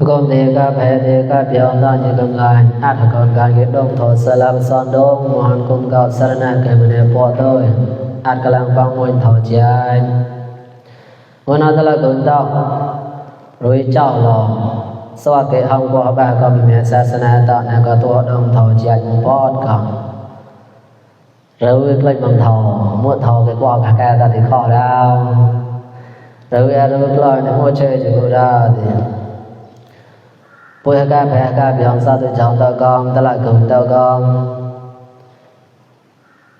con thì các bé thì các biểu ra như cầm lại át cònการเก็บดงถอดสลับซ้อนดงมหันคุมเก่าสารณะเกิดมาในปอต้อยอาจกำลังฟังมวยถอดใจวันนั้นตะละกุนเต้ารู้เจ้าหล่อสวัสดิ์ห้องกว่าบ้าก็มีแม่ศาสนาต่อนะก็ตัวดงถอดใจปอดก่อนรู้ใกล้มันถอมั่วถอcái qua cả cái ta thì khó đauรู้ใกล้ในมั่วเชยจะกูได้ปุยกาแพ้กาบิองซาตุจองตะกองตะละกุมตะกอง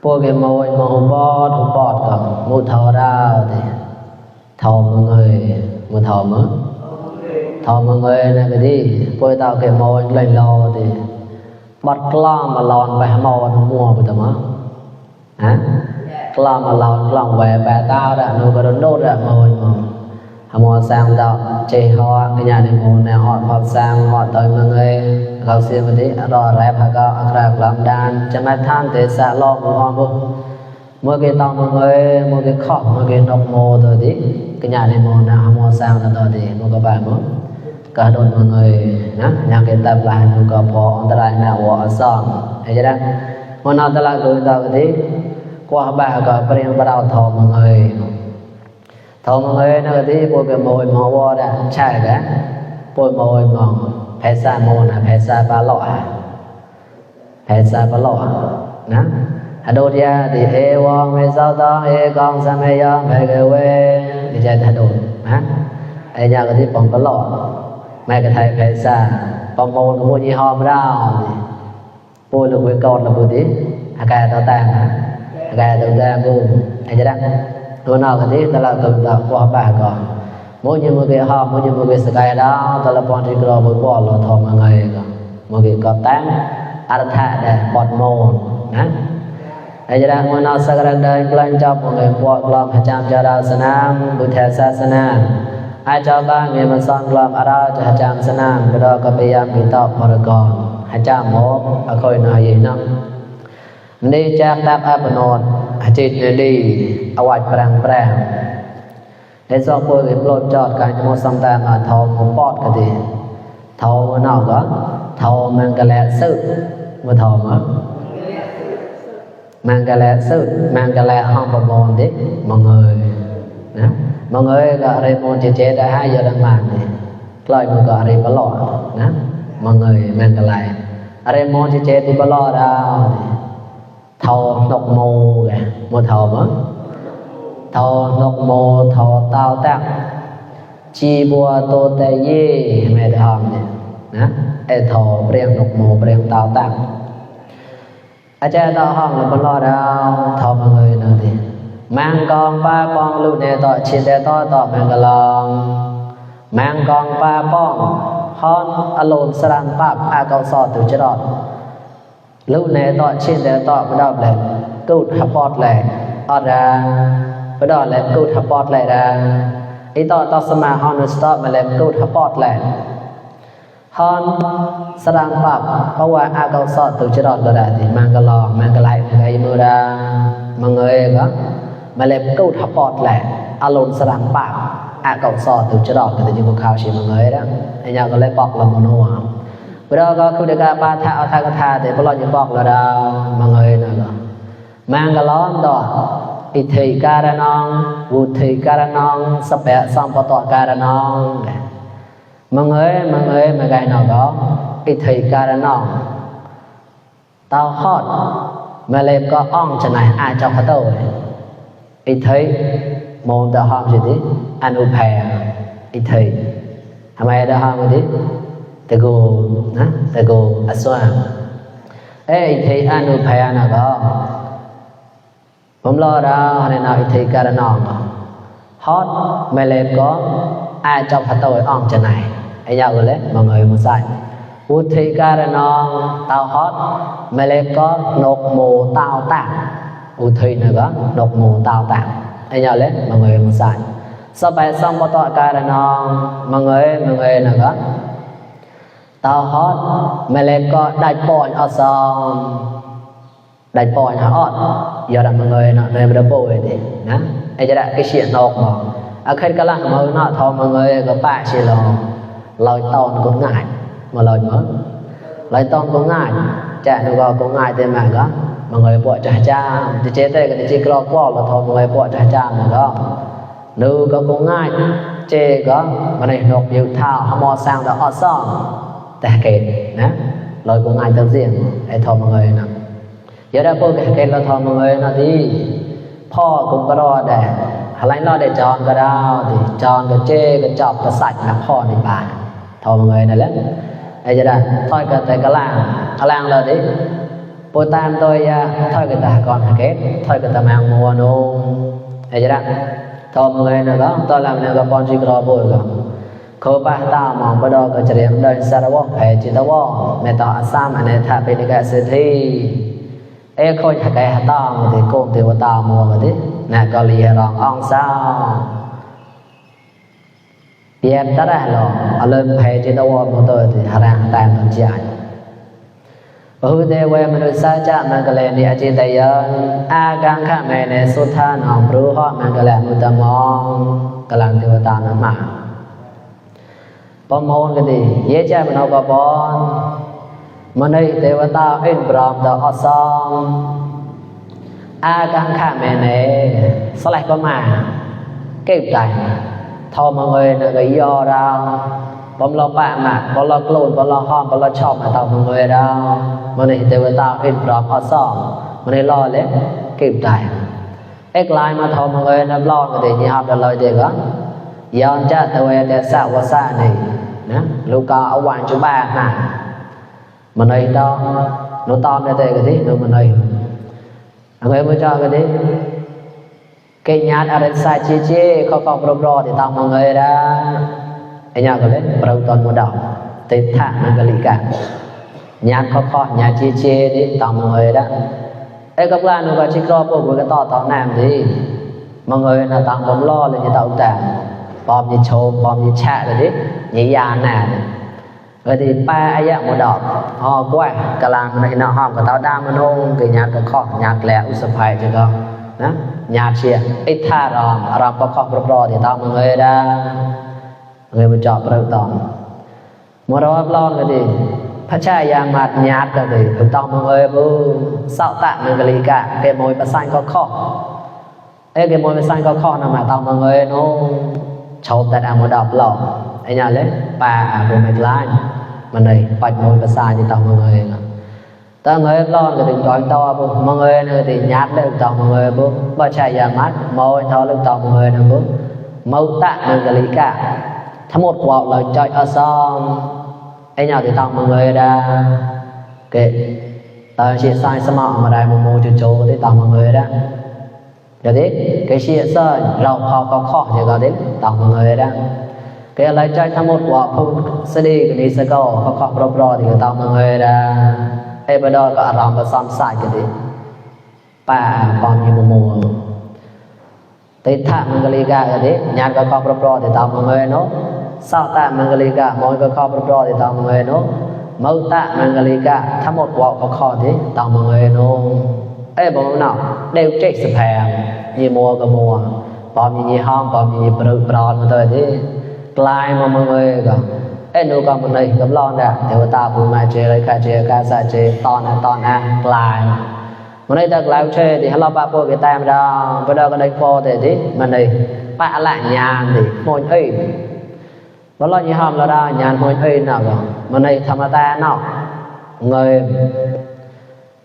ปุยเกมวยมองบอดปอดก็มุทอดาวติทอมเงยมุทอมทอมเงยนะก็ดีปุยตาเกมวยไหลลอติบัดกล้ามมาลอนไปหมอนมัวปุตมะฮะกล้ามมาลอนกล้องแหวแปตาดะโนกระโดดอะมวยมhọ sang đạo chơi họ cái nhà này môn này họ họp sang họ tới mọi ngườiเขาเสียมาดิรอแรปเขาก็อักราลำดานจะมาท่านเตสะลองมองบุเมื่อกี้ต้องmọi ngườiเมื่อกี้ขอบเมื่อกี้นกโมตัวดิcái nhà này môn nào họ sang làตัวดิมันก็แบบมั้งก็โดนmọi ngườiนะอย่างcái tập lạiมันก็พออันตรายนะว่าซ่องไอ้จ๊ะมันเอาตลาดดูตัวดิกว่าบ้าก็เปลี่ยนไปเอาทองmọi người thọ mọi người nó thì bôi cái mồi mò bò đã chạy đã bôi mồi mò phải xa mồi là phải xa ba lọ nè đồ dia thì e wong me sao đó e con sa me yo me cái quê thì chạy thay đổi hả ai nhà cái thì bông có lọ mẹ cái thầy phải xa bông mồi nó mua gì hòm rau bôi được cái con là bôi tí cái tao tàng cái tao tàng luôn ai chưa đăngตัวnàoก็ที่ตลาดตุ่มตะกว่าบ้าก่อนมื้อนี้มื้อกี้ฮอมื้อนี้มื้อกี้สกายดาวตลาดปอนที่กรอบ่บ่ลอทองมาไงก็มื้อกี้ก็ตั้งอรถะได้ปอดโมนนะไอ้จังมื้อนั้นสักรันได้กลั่นจับมื้อกี้ปอดกลอมพระจามจารสนามพุทธศาสนาอาจารย์บ้านมีมันสอนกลอมอาราจะจามสนามบ่ดอกก็พยายามมีตอบพรกรอาจารย์หมออคอยนายนำนี่จากตักอัปโนดจิตดีเอาไว้ปรางไอ้สองปุยโปรดจอดการจะมอสังตามาทองของปอดก็ดีทองมันเอาก็ทองมันก็แลซึมาทองอ่ะมันก็แลซึมันก็แลห้องประมวลดิมองเงยนะมองเงยก็อะไรมองเจ๊ได้ให้เยอะดังมากนี่กล้อยมันก็อะไรบลอดนะมองเงยมันก็แลอะไรมองเจ๊ที่บลอดเอาthọ nọc mồ kìa mồ thọ mà thọ nọc mồ thọ tao tác chi bùa tô tê yê mẹ thòm nè ê thọ bèn nọc mồ bèn tao tác à cha tao hòm là con lo đau thọ mọi người nữa thì mang con ba con lưu nè tọ chiên đe tọ mang cái lòng mang con ba con hon alone saran pap a câu sọ từ chế đọt lúc này tọa trên để tọa bắt đầu lại cút hấp bọt lại ở ra bắt đầu lại cút hấp bọt lại ra ý tọa sma hon stop mà lại cút hấp bọt lại hon sarang pap เพราะว่าอาเขาสอดตัวจะรอดก็ได้ที่มันก็ลองมันก็ไล่ไงมือดามังเอ้ยก็มาเลยcút hấp bọt lại alone sarang pap อาเขาสอดตัวจะรอดก็ได้ที่พวกเขาชิมมังเอ้ยđóไอ้ยาก็เลยบอกละมโนบรก็คือเด็กปาทะเอาทากทาแต่พอเราจะบอกละดาวมังเอ้ยนะก็มังก็ล้อมต่ออิทธิการนองวุฒิการนองสเปะสัมปตการนองมังเอ้ยมาไกนองก็อิทธิการนองเตาฮอดมาเลมก็อ่องจะไหนอาจอกขะโตอิทธิโมนตะหอมสิติอนุแพอิทธิทำไมตะหอมสิตะโกนะตะโกอสวาเอ้อิทธิอนุพยานะก็ผมรอดาวในนาอิทธิการนองฮอดไม่เล็บก็อาจอบขะโตอ่องจะไหนไอ้ยาวเลยมาเงยมาใส่อุทธิการนองเตาฮอดไม่เล็บก็นกหมูเตาตากอุทธินะก็นกหมูเตาตากไอ้ยาวเลยมาเงยมาใส่สบายสัมปตการนองมาเงยนะก็ตาฮอดแม่เล็กก็ได้ปอนเอาซองได้ปอนหาออดอย่าดังมาเงยนะเลยบ่ได้โปยตินะไอ้จะได้cái chuyện nọc mà ở khi cái lăng mà nó thò mọi người có bạ chỉ là lời tòn cũng ngại mà lời mới lời tòn cũng ngại chạy nó gọi cũng ngại tên mạng đó mà người bộ trả cha thì chế tay cái chỉ có qua là thôi người bộ trả cha mà đó nữ có cũng ngại chế có mà này nộp nhiều thao mò sang đó ở xongแต่เกณฑ์นะลอยกูง่ายตั้งเสียงไอ้ทอมเงยนะเดี๋ยวได้พวกเกณฑ์เราทอมเงยนะที่พ่อกูก็รอได้อะไรรอได้จอนก็ได้ที่จอนก็เจ๊ก็จอบก็สัตว์นะพ่อในบ้านทอมเงยนั่นแหละไอ้จะได้ถอยกันแต่กระล่างเลยดิปูตามตัวถอยกันแต่ก่อนเกณฑ์ถอยกันแต่แมงมัวนูไอ้จะได้ทอมเงยนะก็ตอนแรกเนี่ยก็ปอนจีกรอปูก็เขาปะตามองบ่ดอกก็จะเรียนเดินสารวะแผ่จิตวะแม่ต่ออาสามอันนี้ถ้าเป็นกสิทธิคอยแก่ตามที่โกงเทวตามัวก็ดิน่ะก็เรียรองอ่องซาเปียบตะได้หรออารมณ์แผ่จิตวะบ่ตัวที่หรังตามตั้งใจพระเทวมนุษย์สาจะมันก็เลยนี่อจิตยานอากังขะแม่ในสุทานองรู้ฮอดมันก็เลยมุตมองกำลังเทวตานั้นมาประมวลกันดีเยอะแยะมันเอากระบอนมันในเทวตาเอ็นปรามต่ออสองอากังขะแม่เนสลายก็มาเก็บใจทอมาเงยนะก็ย่อเราบอมเราปะมาบอมเราโกรธบอมเราห้อมบอมเราชอบมาทอมาเงยเรามันในเทวตาเอ็นปรามอสองมันในรอเล็กเก็บใจเอ็กไลน์มาทอมาเงยนะรอกันดีนี่ครับเดี๋ยวเราเดี๋ยวก็ย้อนจะตัวเดสาวสานี่นะลูกก็เอาวางจุบ้าน่ะมันไอ้ดอกหนูตอมได้แต่ก็ดิหนูมันไอ้เอาไว้บ่จ่อก็ดิเกญาตอะไรสายเจ๊ๆเขาก็รอที่ตามมาเงยดาไอ้ญาก็เลยประตอนบ่ดอกติดท่ามันก็ลิกะญาติเขาญาติเจ๊ๆนี่ตามมาเงยดาไอ้กับลานหนูก็ชิกรอพวกก็ต่อน้ำดิมาเงยน่ะตามบ่รอเลยจะต่อแต่ปอมยิโชปอมยิแฉะเลยดิยิยานน่ะrồi thì ba ai một đỏ ho quay cả làng này nó hòm của tao đam nó nông cái nhát cái kho nhát lẹ u sập phải chứ không đó nhát chia ít tha ròm có kho rò thì tao người ra người mà chọn rồi tao một đó lon cái gìพระชายามาญาติก็เลยถูกต้องมาเลยบูเศร้าตะมันก็เลยกะเกมวยประสานก็ข้อเกมวยประสานก็ข้อนะมาต้องมาเลยโน้ชอบแต่เอามาดอกหลอกไอ้เนี่ยเลยป่าบนไม้กลายมันเลยปัดมวยประสานที่ต้องมาเลยต้องมาเลยร้อนก็ถึงก่อนต่อบูมาเลยเนี่ยที่ญาติเลยต้องมาเลยบูพระชายามาโมยทอเลยต้องมาเลยนะบูเมาตะมันก็เลยกะทั้งหมดกว่าเราใจอาซอมไอ้nhau thì tao mọi người đã kệ tao chia sai sớm mà đại một mô chỗ thì tao mọi người đã được đấy cái chia sẻ rau có khó thì có đấy tao mọi người đã cái lấy chơi tham một quả không sẽ đi cái đi sẽ có khó pro thì tao mọi người đã ai bây giờ có làm và xăm sai cái gì bà còn như một mùa thì thả mình cái liga cái đấy nhát có khó pro thì tao mọi người nó sao tạมันก็เลยกะมอยก็ข้อปรอที่ตามเงยเนาะเมาตะมันก็เลยกะทั้งหมดว่าก็ข้อที่ตามเงยเนาะบ่เนาะเดวเจ๊สแพงยี่มัวก็มัวปอมยี่ห้อมปอมยี่ปรึกปรอนมาตัวที่กลายมาเงยก็หนูก็มันเลยกับร้อนน่ะเทวตาผู้มาเจเลยค่ะเจกาซาเจตอนกลายมันได้ตะกลายเชที่เราปะโปกตามดาวบ่ดาวก็ได้พอแต่ที่มันได้ปะละญาณดิมอยvà lo như hòm là ra nhàn hồi hơi nào rồi mà này tham ta nào người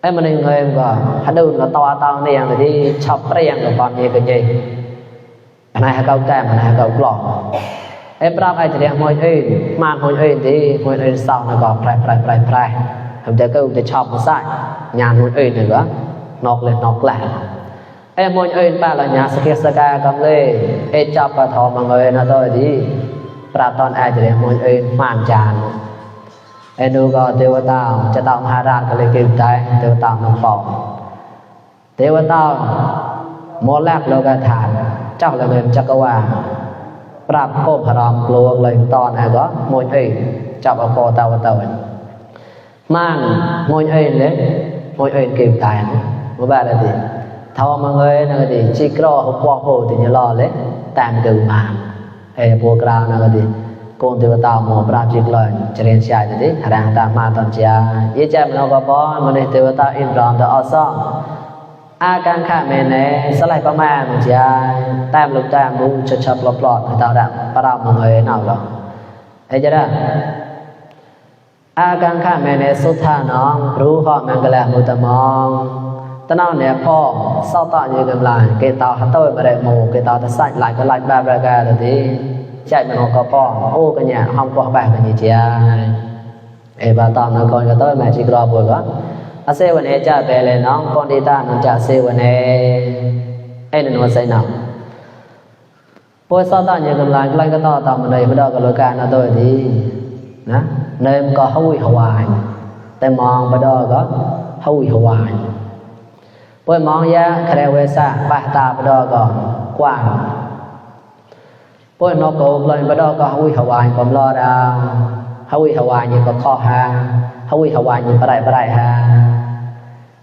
mà này người và hắn đơn là to nè rồi đi chọc riêng rồi còn gì cái gì này hai câu tam này hai câu lọ ra ai thì đem hồi hơi man hồi hơi thì hồi hơi sau nó còn prai không thể câu để chọc nó sai nhàn hồi hơi nữa nọc lên nọc lại hồi hơi ba là nhà saka cầm lên chọc và thò mà người nó thôi điปราตอนอาจจะเรียกมวยม่านจานดูก็เทวตาจะตามหาราชก็เลยเก็บใจเทวตามันปอกเทวตาโมแลกโลกฐานเจ้าละเงินจักรวาลปราบโคพรอมกลัวเลยตอนก็มวยจับเอาคอตาวตะวันม่านมวยเลยมวยเก็บใจเมื่อบ้านอะไรดิทว่ามาเงยนั่นก็ดิจิกรอหัวโผล่ถึงจะรอเลยตามเกิดมาพวกเรานะก็ดี con tiêu tao mò bạp dịch lời cho nên chạy thì rằng ta mà tầm chia ý chạy mà nó có bó mà nên tiêu tao im rõm tao ở xong a càng khả mẹ này sẽ lại có mà mình chia tam lục tam bu chập lọt lọt người ta đã bắt đầu mọi người nào rồi thấy chưa đó a càng khả mẹ này xuất tha nóรู้họ mang cái là một tầm mong ta nói nèพ่อ sau tạo như cái lại cái tao hắn tôi mà để mù cái tao ta sạch lại cái lại ba ba ga rồi thì chạy mà nó cóพ่อ ô cái nhà không có bạc cái gì chia ê bà tao nó coi cái tôi mà chỉ lo buổi đó a xeวันนี้จะไปเลยน้องคนที่ตามันจะเซวันนี้ไอ้นั่นว่าใส่หนักพอsau tạo như cái lại cáiก็ต่อตามมันเลยไม่ได้ก็เลยการนะตัวดีนะเนมก็หุ้ยหวานแต่มองไปดอก็หุ้ยหวานพอมองยะแคร์เวซ่าปะตาไปดอก็กว้างพอนกโกเลยไปดอก็หุ้ยหวานผมรอดาวหุ้ยหวานnhư có kho haหุ้ยหวานnhưปะไรha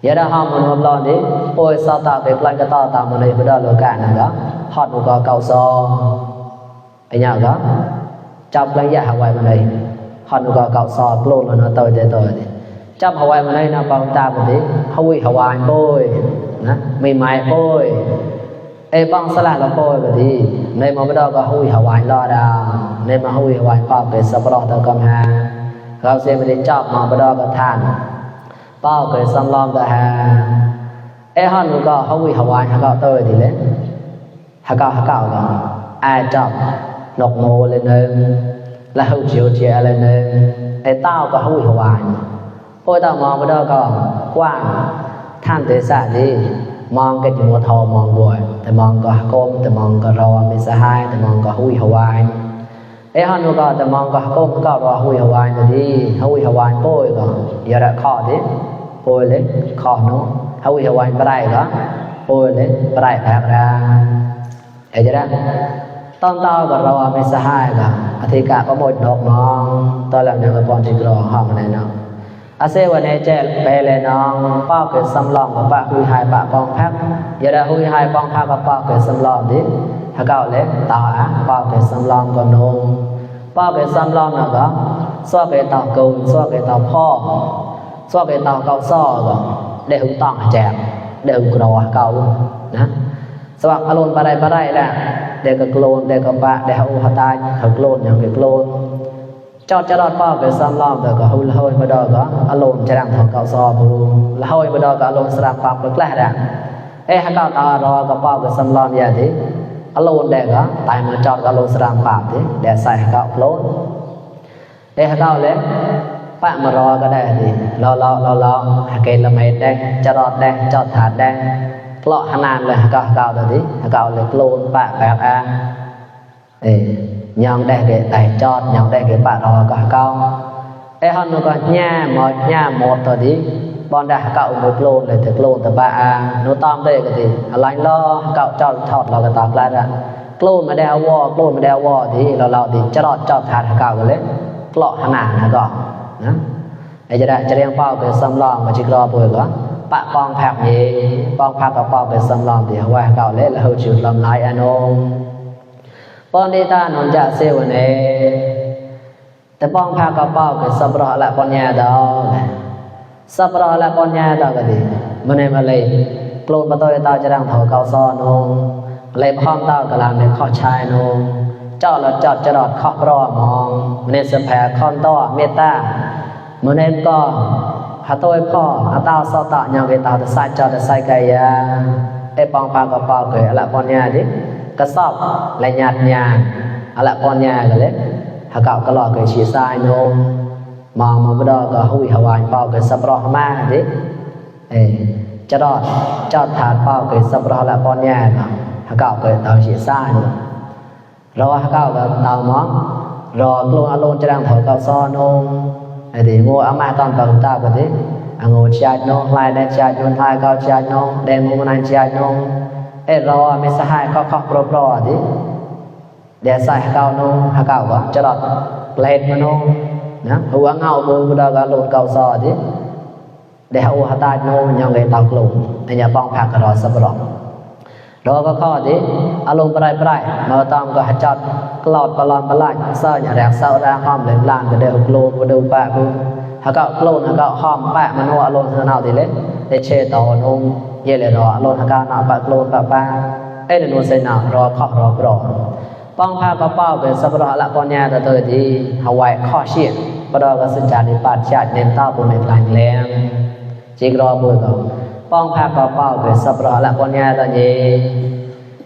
giờ đó họ muốn lo đi ôi sao tạo việc lại cái to tạo một này bây giờ lừa cả này đó họ cũng có cầu so anh nhớ đó trong cái nhà Hawaii mà này họ cũng có cầu so luôn là nó tôi trong Hawaii mà này nó bằng ta một tí Hawaii bôi nè mì mày bôi ê bằng salad là bôi rồi thì này mà bây giờ có Hawaii lo đào nên mà Hawaii bao cái sập lọt tao cầm haเราเสียไปจับมาบ่ดอก็ทานเป้าเคยซ้ำล้อมตะหาเอ้ฮอนก็เฮาวิหวานเฮาเตยดิเลยเฮาก็อาจับนกโมเลยนึงแล้วเฮาเจียวเจียเลยนึงไอ้เต้าก็เฮาวิหวานโอ้ยตามองบ่ดอก็กว้างท่านเตสะนี่มองก็จะมัวทอมองบ่อยแต่มองก็ก้มแต่มองก็รอมีสหายแต่มองก็เฮาวิหวานเอ้ฮอนก็แต่มองก็ก้มก็รอหุ้ยหวานดิหุ้ยหวานโป้ยก็อย่าละข้อดิโป้ยเลยข้อนู้หุ้ยหวานบ่ได้ก็โป้ยเลยบ่ได้แพกราเอ้จะได้ตอนเต้าก็รอมีสหายก็อธิกะก็หมดดอกน้องตอนหลังยังก็ปอนจิกรอห้องนั่นเนาะอาเซวันนี้แจไปเลยน้องเป้าเกิดสำรองกับปะหุ้ยหายปะปองพักอย่าได้หุ้ยหายปองพักกับเป้าเกิดสำรองดิถ้าเก่าเลยต่อป้าเกิดสำรองก็นงป้าเกิดสำรองน่ะก็ซ้อเกิดต่อกูซ้อเกิดต่อพ่อซ้อเกิดต่อเก่าซ้อก็ได้หุ่นต้องแจกได้หุ่นกรอเก่านะสวักอารมณ์ปะไรแหละได้ก็โกลนได้ก็ปะได้เฮาหาตายเขาโกลนอย่างก็โกลนจอดจะรอดป้าเกิดสำรองแต่ก็หุ่นละห้อยบ่ดอก็อารมณ์จะดังของเก่าซ้อผู้ละห้อยบ่ดอก็อารมณ์สลับปรับแกล้ๆน่ะเอ้หาเก่าตารอก็ป้าเกิดสำรองอย่างนี้อารมณ์แดกอ่ะตายมาจอดอารมณ์สรามปากดิแดดใส่เก่าโพลนเอ้เก่าเลยปะมารอก็ได้ดิรอหาเกณฑ์ละเมตรได้จะรอดได้จอดถาดได้เพราะขนาดเลยเก่าตัวดิเก่าเลยโพลนปะแบบยองได้เกะไต่จอดยองได้เกะปะรอก็เก่าฮอนก็แง่หมดตัวดิบอนได้เก่ามือโกลนเลยถึงโกลนแต่บ้าโนตอมได้ก็ดีอะไรล้อเก่าจอดทอดเราก็ตอกแล้วนะโกลนมาได้วอที่เราดีจะรอดจอดทานเก่ากันเลยเกาะขนาดนะก็นะไอ้จะได้จะเรียงเป้าเป็นซ้ำลองมาจิกรอป่วยก็ปะปองผักนี้ปองผักกับเป้าเป็นซ้ำลองที่เอาไว้เก่าเลยแล้วเขาจุดลำลายอนงปอนดีตานนจะเซวันเอแต่ปองผักกับเป้าเป็นซ้ำรอละปอนยาดอสับรอละปอนญาตากะดิมันมาเลยโกลนมาตัวตาจะดังเถาเกาซอนงเลยพร้อมตากะลาในข้อชายนงเจ้าละจอดจะดอดข้อรอมองมันสแผ่คอนต้อเมตตามันก็หาตัวพ่อหาตาซอตะยังเกตาตะไซจอตะไซกายาไอ้ปองพากะปาเกยละปอนญาดิกระสอบละญาติญาละปอนญาก็เลยหาเก่าก็รอเกยชีซายนงมองมาบ่ดอก็หุ้ยหวานเป้าก็สับรอมาดิจะรอดจอดถาดเป้าก็สับรอละปอนญาก็หาเก่าก็ตาชีซ่านรอหาเก่าก็ตามองรอโกลนอารมณ์จะดังเถาเก่าซ้อนงไอ้ดิงัวอามาตอนปะตาก็ดิงูชาดนงลายได้ชาดนงลายเก่าชาดนงแดงมุมันชาดนงรอไม่สหายก็ข้อปรอดิเดี๋ยวใส่หาเก่านงหาเก่าก็จะรอดเปลดมนงนะหัวเงาบูดากาโลนเกาซอดิเดี๋ยวหัวตาโนยังเลยตากลงไอ้ยาป้องผักกระรอสับรอ รอก็ข้อที่อารมณ์ปลายมาตามก็หจัดกลอดปลอนปลายเศร้าอย่างแรกเศร้าแรงห้อมเลยลานก็เดือดโกรธก็ดูปะกูหากโกรธหากห้อมปะมันว่าอารมณ์สนาวทีเล็กได้เชต่อนงเยเลยรออารมณ์หากหนาปะโกรธปะปะเอ้ยนูเซนารอข้อรอกรอป้องพาก็เป้าเป็นสัพพะละปอนญาตะเตที่หาวายข้อเชียปดก็สัญจาริปัจจัดเน้นเต้าปุ่มในกลางแรงจิกรอบุญก็ป้องพาก็เป้าเป็นสัพพะละปอนญาตะเย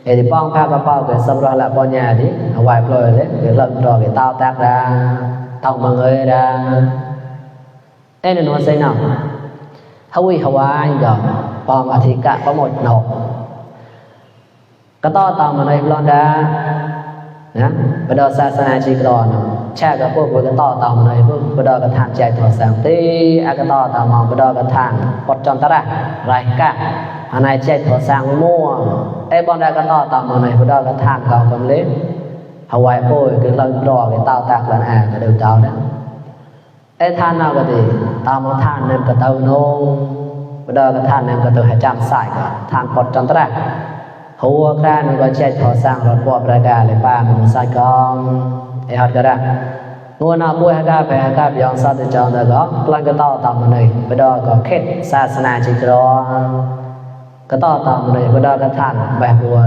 เอที่ป้องพาก็เป้าเป็นสัพพะละปอนญาที่หาวายปล่อยเลยคือเริ่มรอเป็นเต้าแตกดาเต้ามังเอยดาเอ้ยนูเซนเอาฮาวิฮาวายก็ป้องอธิกะประหมดหนกก็ต่อตามมาในบลอนดานะบดศาสนาจีกรอนแช่กับพวกก็ต่อตามในพวกบดก็ทางใจถอดแสงตีอากต่อตามบดก็ทางปดจอนตระไรกะอันไหนใจถอดแสงมั่วไอ้บอนดาก็ต่อตามในบดก็ทางเก่ากำเล็กหาวายโป้คือเรารอcái tao tạc lần àก็เดินเจ้าđóไอ้ท่านnàoก็ดีตามท่านนั้นก็เต้านงบดก็ท่านนั้นก็ตัวหาจำสายก็ทางปดจอนตระหัวครานึงก็เช็ดขอสร้างรถบวบประกาศเลยป้ามันใส่กองไอ้ฮัดก็ได้งัวนาปุ้ยฮักกาไปฮักกาบยองสัตว์จองแต่ก็กลังก็ต่อตามมันเลยบดก็เข็ดศาสนาจิกรอก็ต่อตามมันเลยบดก็ท่านแบบบัว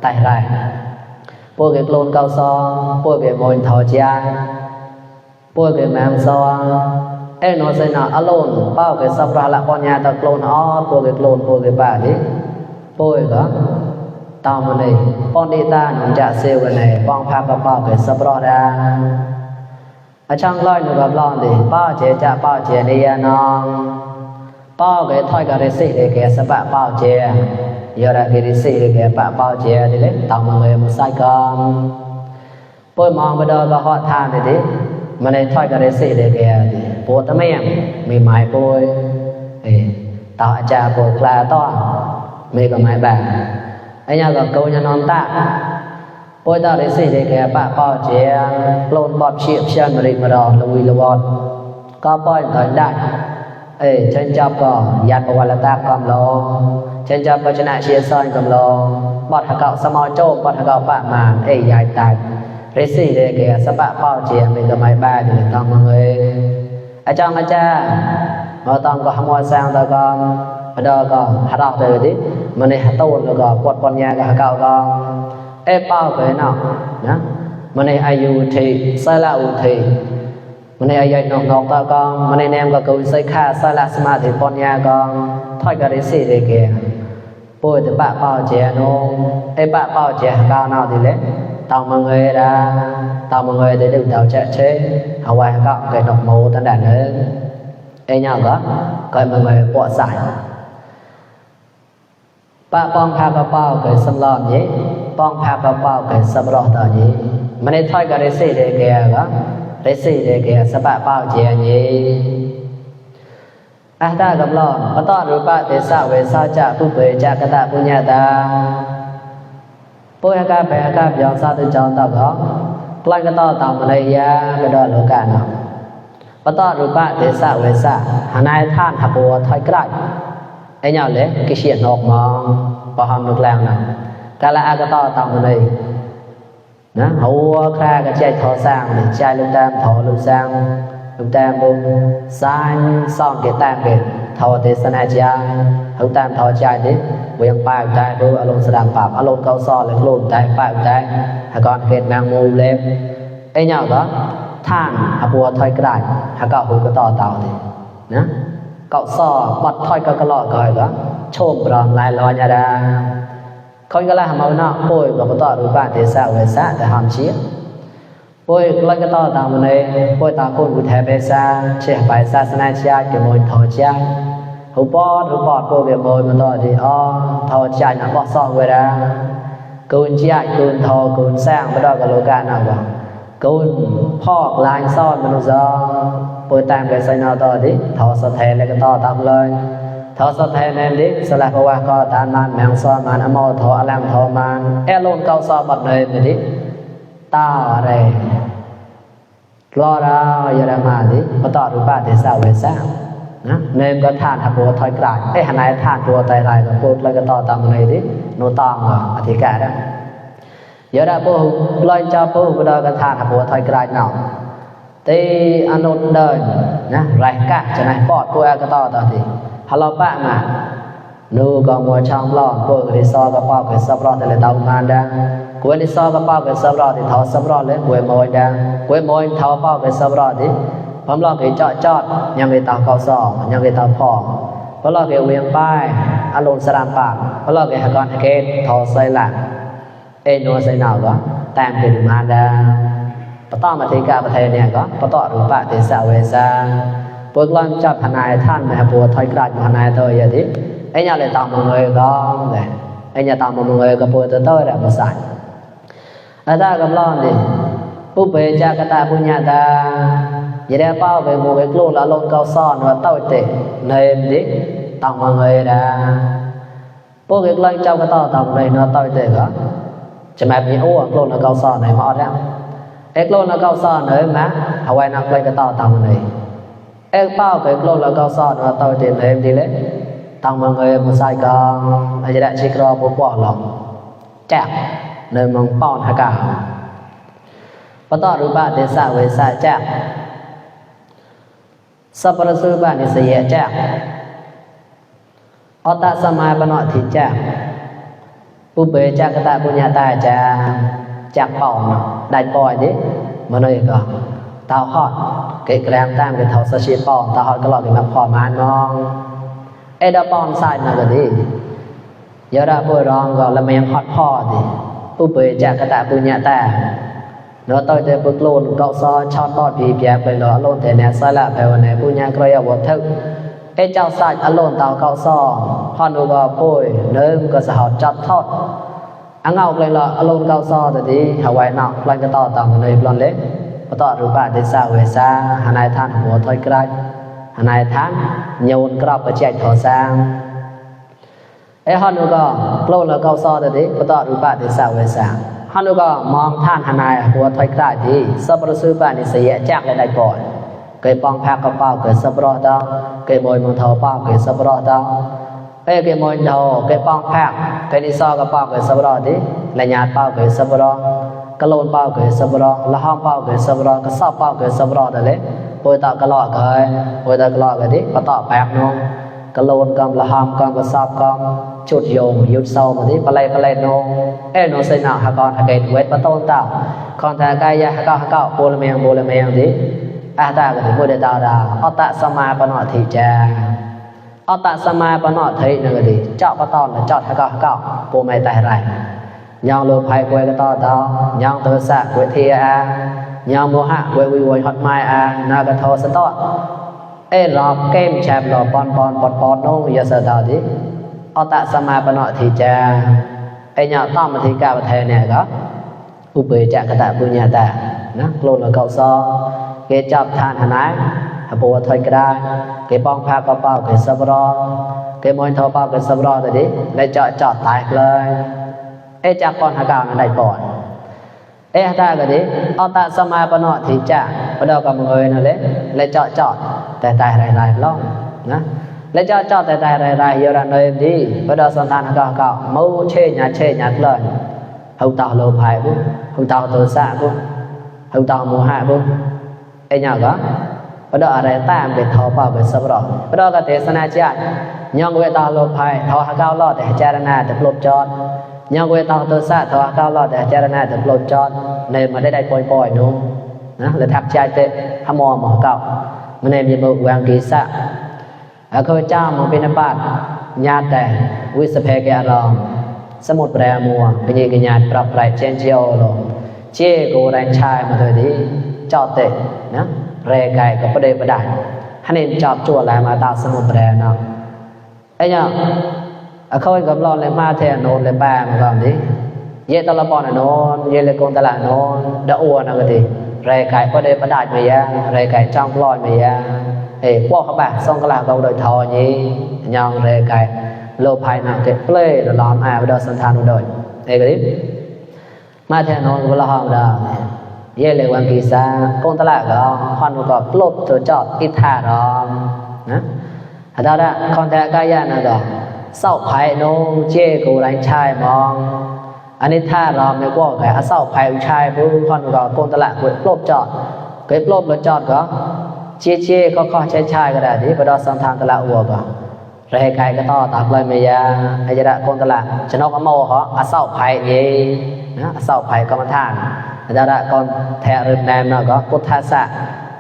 ไต่ไรพวกเกโกลนเกาซองพวกเกโมยถอจาพวกเกแมงซองเอ็นโนเซนาอโลนเป้าเกสัพพะละปอนญาตะโกลนออพวกเกโกลนพวกเกบ้าดิพวกก็ตามมันเลยป้อนดีตาหนุนจะเซลกันเลยป้องพากระเป๋าเกิดสับรอดาอาช่างลอยหนุกับลอนดิป้าเจจะป้าเจเนียนองป้าเกิดถอยกับเรซิเกสปะป้าเจยอดกิริซิเกปะป้าเจดิเล็กตามมันเลยมุสายกอมป่วยมองไปดอก็หอทานดิมันเลยถอยกับเรซิเกดิปวดตะเมียงมีไม้ป่วยต่ออาจารย์ป่วยกลาต้อมีกับไม้แบบไอ้เนี่ยก็กูจะนอนตาป่วยตาได้สิได้แก่ปะป้อเจียโกลนบอดเฉียบเชื่อมริมาดอลุยละวอดก็ป้อยถอยได้เช่นจับก็ยัดประวัติตากำลองเช่นจับก็ชนะเชียร์ซอยกำลองบอดหักเก่าสมอโจ้บอดหักเก่าปะมาใหญ่ตายได้สิได้แก่สปะป้อเจียมีกับไม้บ้าอยู่ต้องมาเลยอาจารย์มาต้องก็ขโมยแซงตะกอนบดก็หาดอกเตอดิมันในหาตูนแล้วก็กดปอนยาก็เก่าก็เป้าไปเนาะนะมันในอายุที่สละอุทิมันในอายุนอกตะก็มันในแนมก็กูใส่ค่าสละสมาธิปอนยาก็ถอยก็ได้สิได้แก่ป่วยแต่ปะเป้าเจนงปะเป้าเจเก่าเนาะดิเล็กตามมาเงยดาตามมาเงยได้ดึงเต่าเจ๊เชเอาไว้ก็เกิดดอกโมตั้งแต่เนิ่นnhauก็มาเงยปวดสายป้าป้องพากระเป๋าเกิดสำรองนี้ป้องพากระเป๋าเกิดสำรองต่อนี้มันได้ถอยกับเรซี่เดเกียก็เรซี่เดเกียสปะเป้าเจียนี้ตากับลองก็ต้อนรูปะเตสะเวสาจะผู้เผยจากกตะปุญญาตาปุยกาไปกาบยองสาตุจองต่อก็กลั่นก็ต่อตามมาเลยยาไปดอโลกาเนาะก็ต้อนรูปะเตสะเวสะหานายท่านหับัวถอยใกล้ไอ้เนี่ยเลยกิเชียนออกมาพอทำนึกแรงนะกาละอากาต่อตามมาเลยนะหัวแค่กระเจี๊ยบทอสร้างใจลุงแต้มทอลุงสร้างลุงแต้มบุญสายซ่อนเกตแต้มเกตทอเทศนาใจลุงแต้มทอใจดิเวียงปลายใจดูอารมณ์แสดงปราบอารมณ์เกาซ้อนเลยกลุ่มใจปลายใจหากรเกตแมงมุมเล็บไอ้เนี่ยก็ท่านหับัวถอยกระไดหากหูก็ต่อเต่าดินะเกาซ้อบัดถอยก็กระหล่อก่อยก็โชมปลอมลายลอยยาดาคนก็ละหามาหน้าป่วยกับต่อรูปะเทศะเวสะแต่หามเชียป่วยกลังก็ต่อตามมันเลยป่วยตาคนกุเทเปซาเชื่อไปศาสนาเชียเกี่ยวมวยถอดใจหูปอดป่วยเกี่ยวมวยมันต่อที่ถอดใจหนักบอกซ้อเวลากูนเชียกูนทอกูนสร้างไม่ได้กับโลกาหนักว่ากูนพอกลายซ้อนมันจะป่วยตามกับไซนอต่อที่ถอดสะเทนแล้วก็ต่อตามเลยทอสะเทนนดิสละภวะก็ตานมันแมงซ้อนมันอมอทออลังทอมันโลนเกาซอบัดเลยดิตาอะไรกลอรายามาดิก็ต่อรูปะเทสะเวสะ นะเนมก็ทานหักบัวถอยกลายหันไหนทานบัวไตไรก็พูดแล้วก็ต่อตามเลยดิโนตองก็อธิกาได้เยอะได้พวกลอยจ้าพวกก็ได้ก็ทานหักบัวถอยกลายเนาะตีอนุนเดินนะไรกะจะไหนปอดพวกก็ต่อทีฮัลโหลป้ามานูก็มัวช่างล้อพวกที่ซอก็ป้าก็ซับรอแต่เลยดาวมาดังกวยที่ซอก็ป้าก็ซับรอที่เท้าซับรอเลยกวยมวยดังกวยมวยเท้าป้าก็ซับรอที่พร้อมรอกี่จอดยังกี่ตาเกาซอยังกี่ตาพอพอรอกี่เวียงป้ายอารมณ์สรามปากพอรอกี่หักก้อนหักเกตทอใส่หลังนัวใส่หนาวก็แต่งเป็นมาดังปะต้อมาทีกาประเทศเนี่ยก็ปะต้อรูปะเทศเวซาพวกเราจับพนายท่านนะบัวถอยกราดพนายเตยอย่างนี้nhà lại tao mọi người con này nhà tao mọi người có bữa tới là một sải ở ta cầm lon đi búp bê cha cái ta punya ta vậy đây bao về một cái lô là lon cao son và tao tệ nên đi tao mọi người đã bố cái lon trong cái tao này nó tao tệ đó chỉ mẹ bị uổng lon là cao son này mọt ra cái lon là cao son nữa má Hawaii nó lên cái tao này cái bao cái lon là cao son và tao tệ nên đi lấyตามเงยมาใส่กองอาจจะได้ชิครอปวดหลงแจกเนินมองป้อนหากาปต่อรูปะเตสะเวสะแจกสัพพะสุบานิสยะแจกอตสมาปนอทิแจกปุเบจักตะปุญญาตาจาจักป้อนได้ปล่อยดิมาเลยก็ตาฮอดเกะแกรงตามเกะเท่าสะชีป้อนตาฮอดก็หลอกมาพอมานองดาปอนใส่มาก็ดียาดาปรองก็ละเมียงฮอดพอดิปุเปจักตะปุญญาตาเนาะต่อยแต่ปุกโลนเกาซอชอดปอดผีแปไปลอโลนแต่แนสละไปวันไหนปุญญากรอยบ่ทึกเจ้าใส่อโลนเตาเกาซอฮอนก็ป่วยเนิ่มก็สหจัดทอดอังเอาเลยละอโลนเกาซอแต่ดีหาไว้นอกลันก็ต่อตามเลยปลอนเล็กบ่ต่อรูปะเดซาเวซาหานายท่านหัวถอยไกลนายท่านโยนกรอบประเจกขอสร้างฮอนูก็โกลนแล้วก็ซอแต่ดิปต่อรูปะเดซาเวซาฮอนูก็มองท่านนายหัวถอยกลายดีสัพพะสุบานิสยะจักได้ปล่อยเกยปองแพกกระเป๋าเกยสัพพะตาเกยมวยมงเทาเป้าเกยสัพพะตาเกยมวยเทาเกยปองแพกเกยดิซอกระเป๋าเกยสัพพะดิละญาติเป้าเกยสัพพะกะโลนเป้าเกยสัพพะละห้อมเป้าเกยสัพพะกะซอบเป้าเกยสัพพะนั่นแหละปวยตากะลอเกยปวยตากะลอเกยดิปะตอแปกนงกะโลนกำละหามกำกะซอบกำจุดโยงยุดเศร้ามาดิปะไลนงโนไซนาหากรหาเกตเวทปะต้นตาคอนทากายะหากะโบลเมงดิอาตากะดิมุเดตาดาอตะสมาปนอทิจาอตะสมาปนอทินกะดิเจาะปะตอนเจาะหากะโปไม่ตายไรยังโลภัยกวยกะตอตายังโทสะกวยเทียยังโมหะกวยวิวยฮอดไม้นากะโทสตอรอบเกมแชมป์รอบปอนปอดนงยะสะดาดิอตะสมาปนอทิจาญาต้อมมาทีกาประเทศเนี่ยก็อุปจักตะปุญญาตานะโกลนแล้วก็ซอเกจับทานหนายหบัวถอยกระได้เกปองพากระเป๋าเกสับรอเกมวยทอเป๋าเกสับรอแต่ดิเลยจอดตายเลยจากก่อนหากาวนั้นได้ก่อนตาก็ดิอตะสมาปนอทิจาพอดอกำเงยนั่นแหละเลยจอดแต่ตายไรล่องนะเลยจอดแต่ตายไรเยอะระเนยดีพอดอสันทานก็มูเชญเลยหงตาโลภายปุ๊หงตาโทสะปุ๊หงตาโมหะปุ๊ญาก็พอดออะไรตามเป็นทอเป้าเป็นสับรอพอดอกเทศนาจายองเวตาโลภายทอหากาวรอดแต่เจรณาแต่ปลบจอดยังเวตาโทสะทอหากาวรอดแต่เจรณาแต่ปลบจอดเนยมาได้ปล่อยนู้นะเลยทักใจเตะหมอหมอเก่ามันเนยมีมือวางกีสะข้าพเจ้ามองเป็นบาทญาติแต่วิสเพกอารมสมุดแปรมัวเป็นยังญาติปรับไรเชนเชียวลงเจ้กูแรงชายมาเลยดีจอดเตะนะเรไก่กับประเดี๋ยวประดายฮันนี่จอบจั่วแหลมาตาสมุดแปรเนาะเนี่ยเขาให้กับเราเลยมาเทนโนนเลยแปรมาก่อนดิเยตละปอนโนนเยเลกงตละโนนดะอ้วนอะไรดิเรไก่ประเดี๋ยวประดายไม่ยาเรไก่จ้องปลอยไม่ยาพวกเขาแบบส่งกระลาเราโดยทอนี้ยังเรไก่โลภายนักเก็บเปล่ย์ล้อมไปโดยสันทานโดยก็ดิมาแทนนอนก็ละห้องดาวเย่เลยวันกีซากงตลาดก็ฮอนก็ปลุกตัวจอดอิทารอมนะ đó đó con thẻ cái gì nữa đó sau phải nông chê cô đánh trai mong anh ấy tha ròm này qua cái sau phải trai bố con gọi con ta lại quên lốp chọn cái lốp nó chọn có chê có trai cái đấy thì đó sang thang ta lại uổng có rồi cái to tập lên bây giờ hay giờ đã con ta lại cho nó có màu họ sau phải gì sau phải có mặt thang đó đó con thẻ rừng nam nó có cốt tha xạ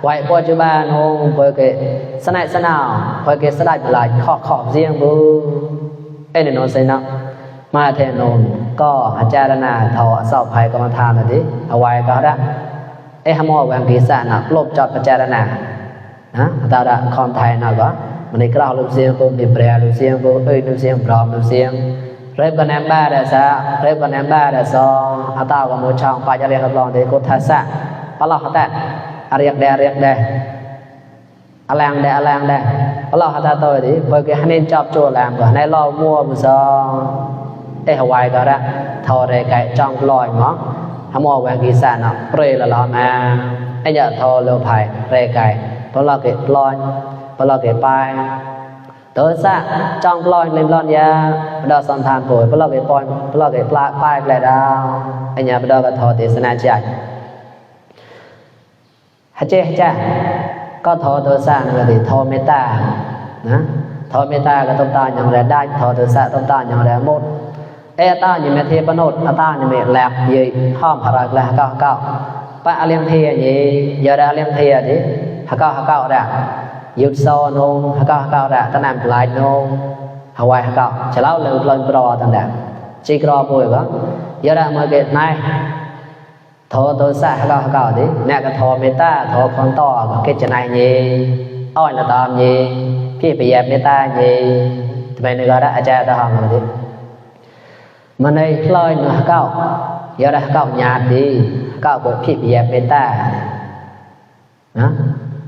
quay qua chú ba nó với cái sân này sân nào với cái sân này lại khọ riêng bố ấy để nó xây nào mà thế nó cóอาจารย์น่ะทอสอบภัยกรรมฐานน่ะดิเอาไว้ก็ได้หมอแวงกีสะน่ะลบจอดพิจารณาตาดะคอมไทยน่ะก็มันนี่กล่าวลูกเสียงกูมีแปรลูกเสียงกูลูกเสียงพร้อมลูกเสียงเรียบกันแอมบ้าได้ซะเรียบกันแอมบ้าได้ซออาตาก็มือช่องไปจะเรียนรับรองที่กุทัสสะพระเราเขาแต่เรียกได้อะไรพระเราเขาแต่ตัวดิเพื่อให้เน้นจับโจแลมก่อนให้เรามั่วมือซอหวายก็ได้ทอเรไก่จ้องลอยมั้งทำมอแวงกีสานเปรย์ละล้อมาอย่าทอเลือไผ่เรไก่เพราะเราเก็บลอยเพราะเราเก็บไปตัวซะจ้องลอยเล่นลอยยาดาวสันทานป่วยเพราะเราเก็บปอนเพราะเราเก็บปลาไปแกลดาวอย่าไปดาวกับทอเทศนาใจฮัจเจก็ทอตัวซะนั่นคือทอเมตตานะทอเมตตาก็ต้องตาอย่างไรได้ทอตัวซะต้องตาอย่างไรหมดตาnhư mẹ thềปนดตาnhư mẹแลกยีห้อมหรักละเก้าปะเลียงเทียยียาดาเลียงเทียดิเก้าดะยุดโซนงเก้าดะตะนำปลายนงหวายเก้าจะเล่าเรื่องลอยปลอตันดะจีกรอป่วยก็ยาดามาเกิดนายทอตัวสะเก้าดิแม่ก็ทอเมตตาทอคอนต่อก็เกิดจะนายยีอ้อยละตามยีพี่ไปแยบเมตตายีทำไมนึกว่าอาจารย์ตาหอมดิมันในลอยนะเก้ายาดาเก้าญาติดีเก้าบ่พี่แยบเมตตานะ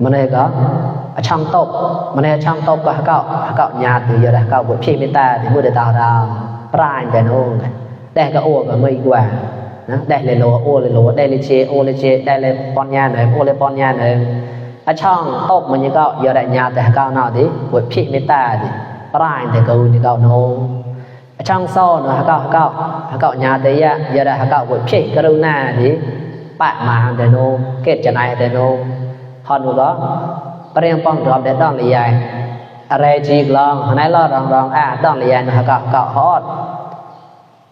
มันในก็ช่างตบมันในช่างตบก็เก้าญาติดียาดาเก้าบ่พี่เมตตาที่บ่ได้ตาดาวปรายแต่โน่ได้ก็โอ้ก็ไม่กว่านะได้เลยโลโอ้เลยโลได้เลยเชโอ้เลยเชได้เลยปอนญาหน่อยโอ้เลยปอนญาหน่อยช่างตบมันนี่ก็ยาดาญาติแต่เก้าเนาะดิบ่พี่เมตตาดิปรายแต่ก็นี่เก้าโน่ช่างซ้อนเก้าญาติยะยาดาเก้าบ่พี่กรุณาดิปะมาแต่โนเกิดจะนายแต่โนฮอนก็เปรียงป้องรอบได้ดองเลยใหญ่อะไรจีกลองไหนลอดรองดองเลยใหญ่นะเก้าฮอด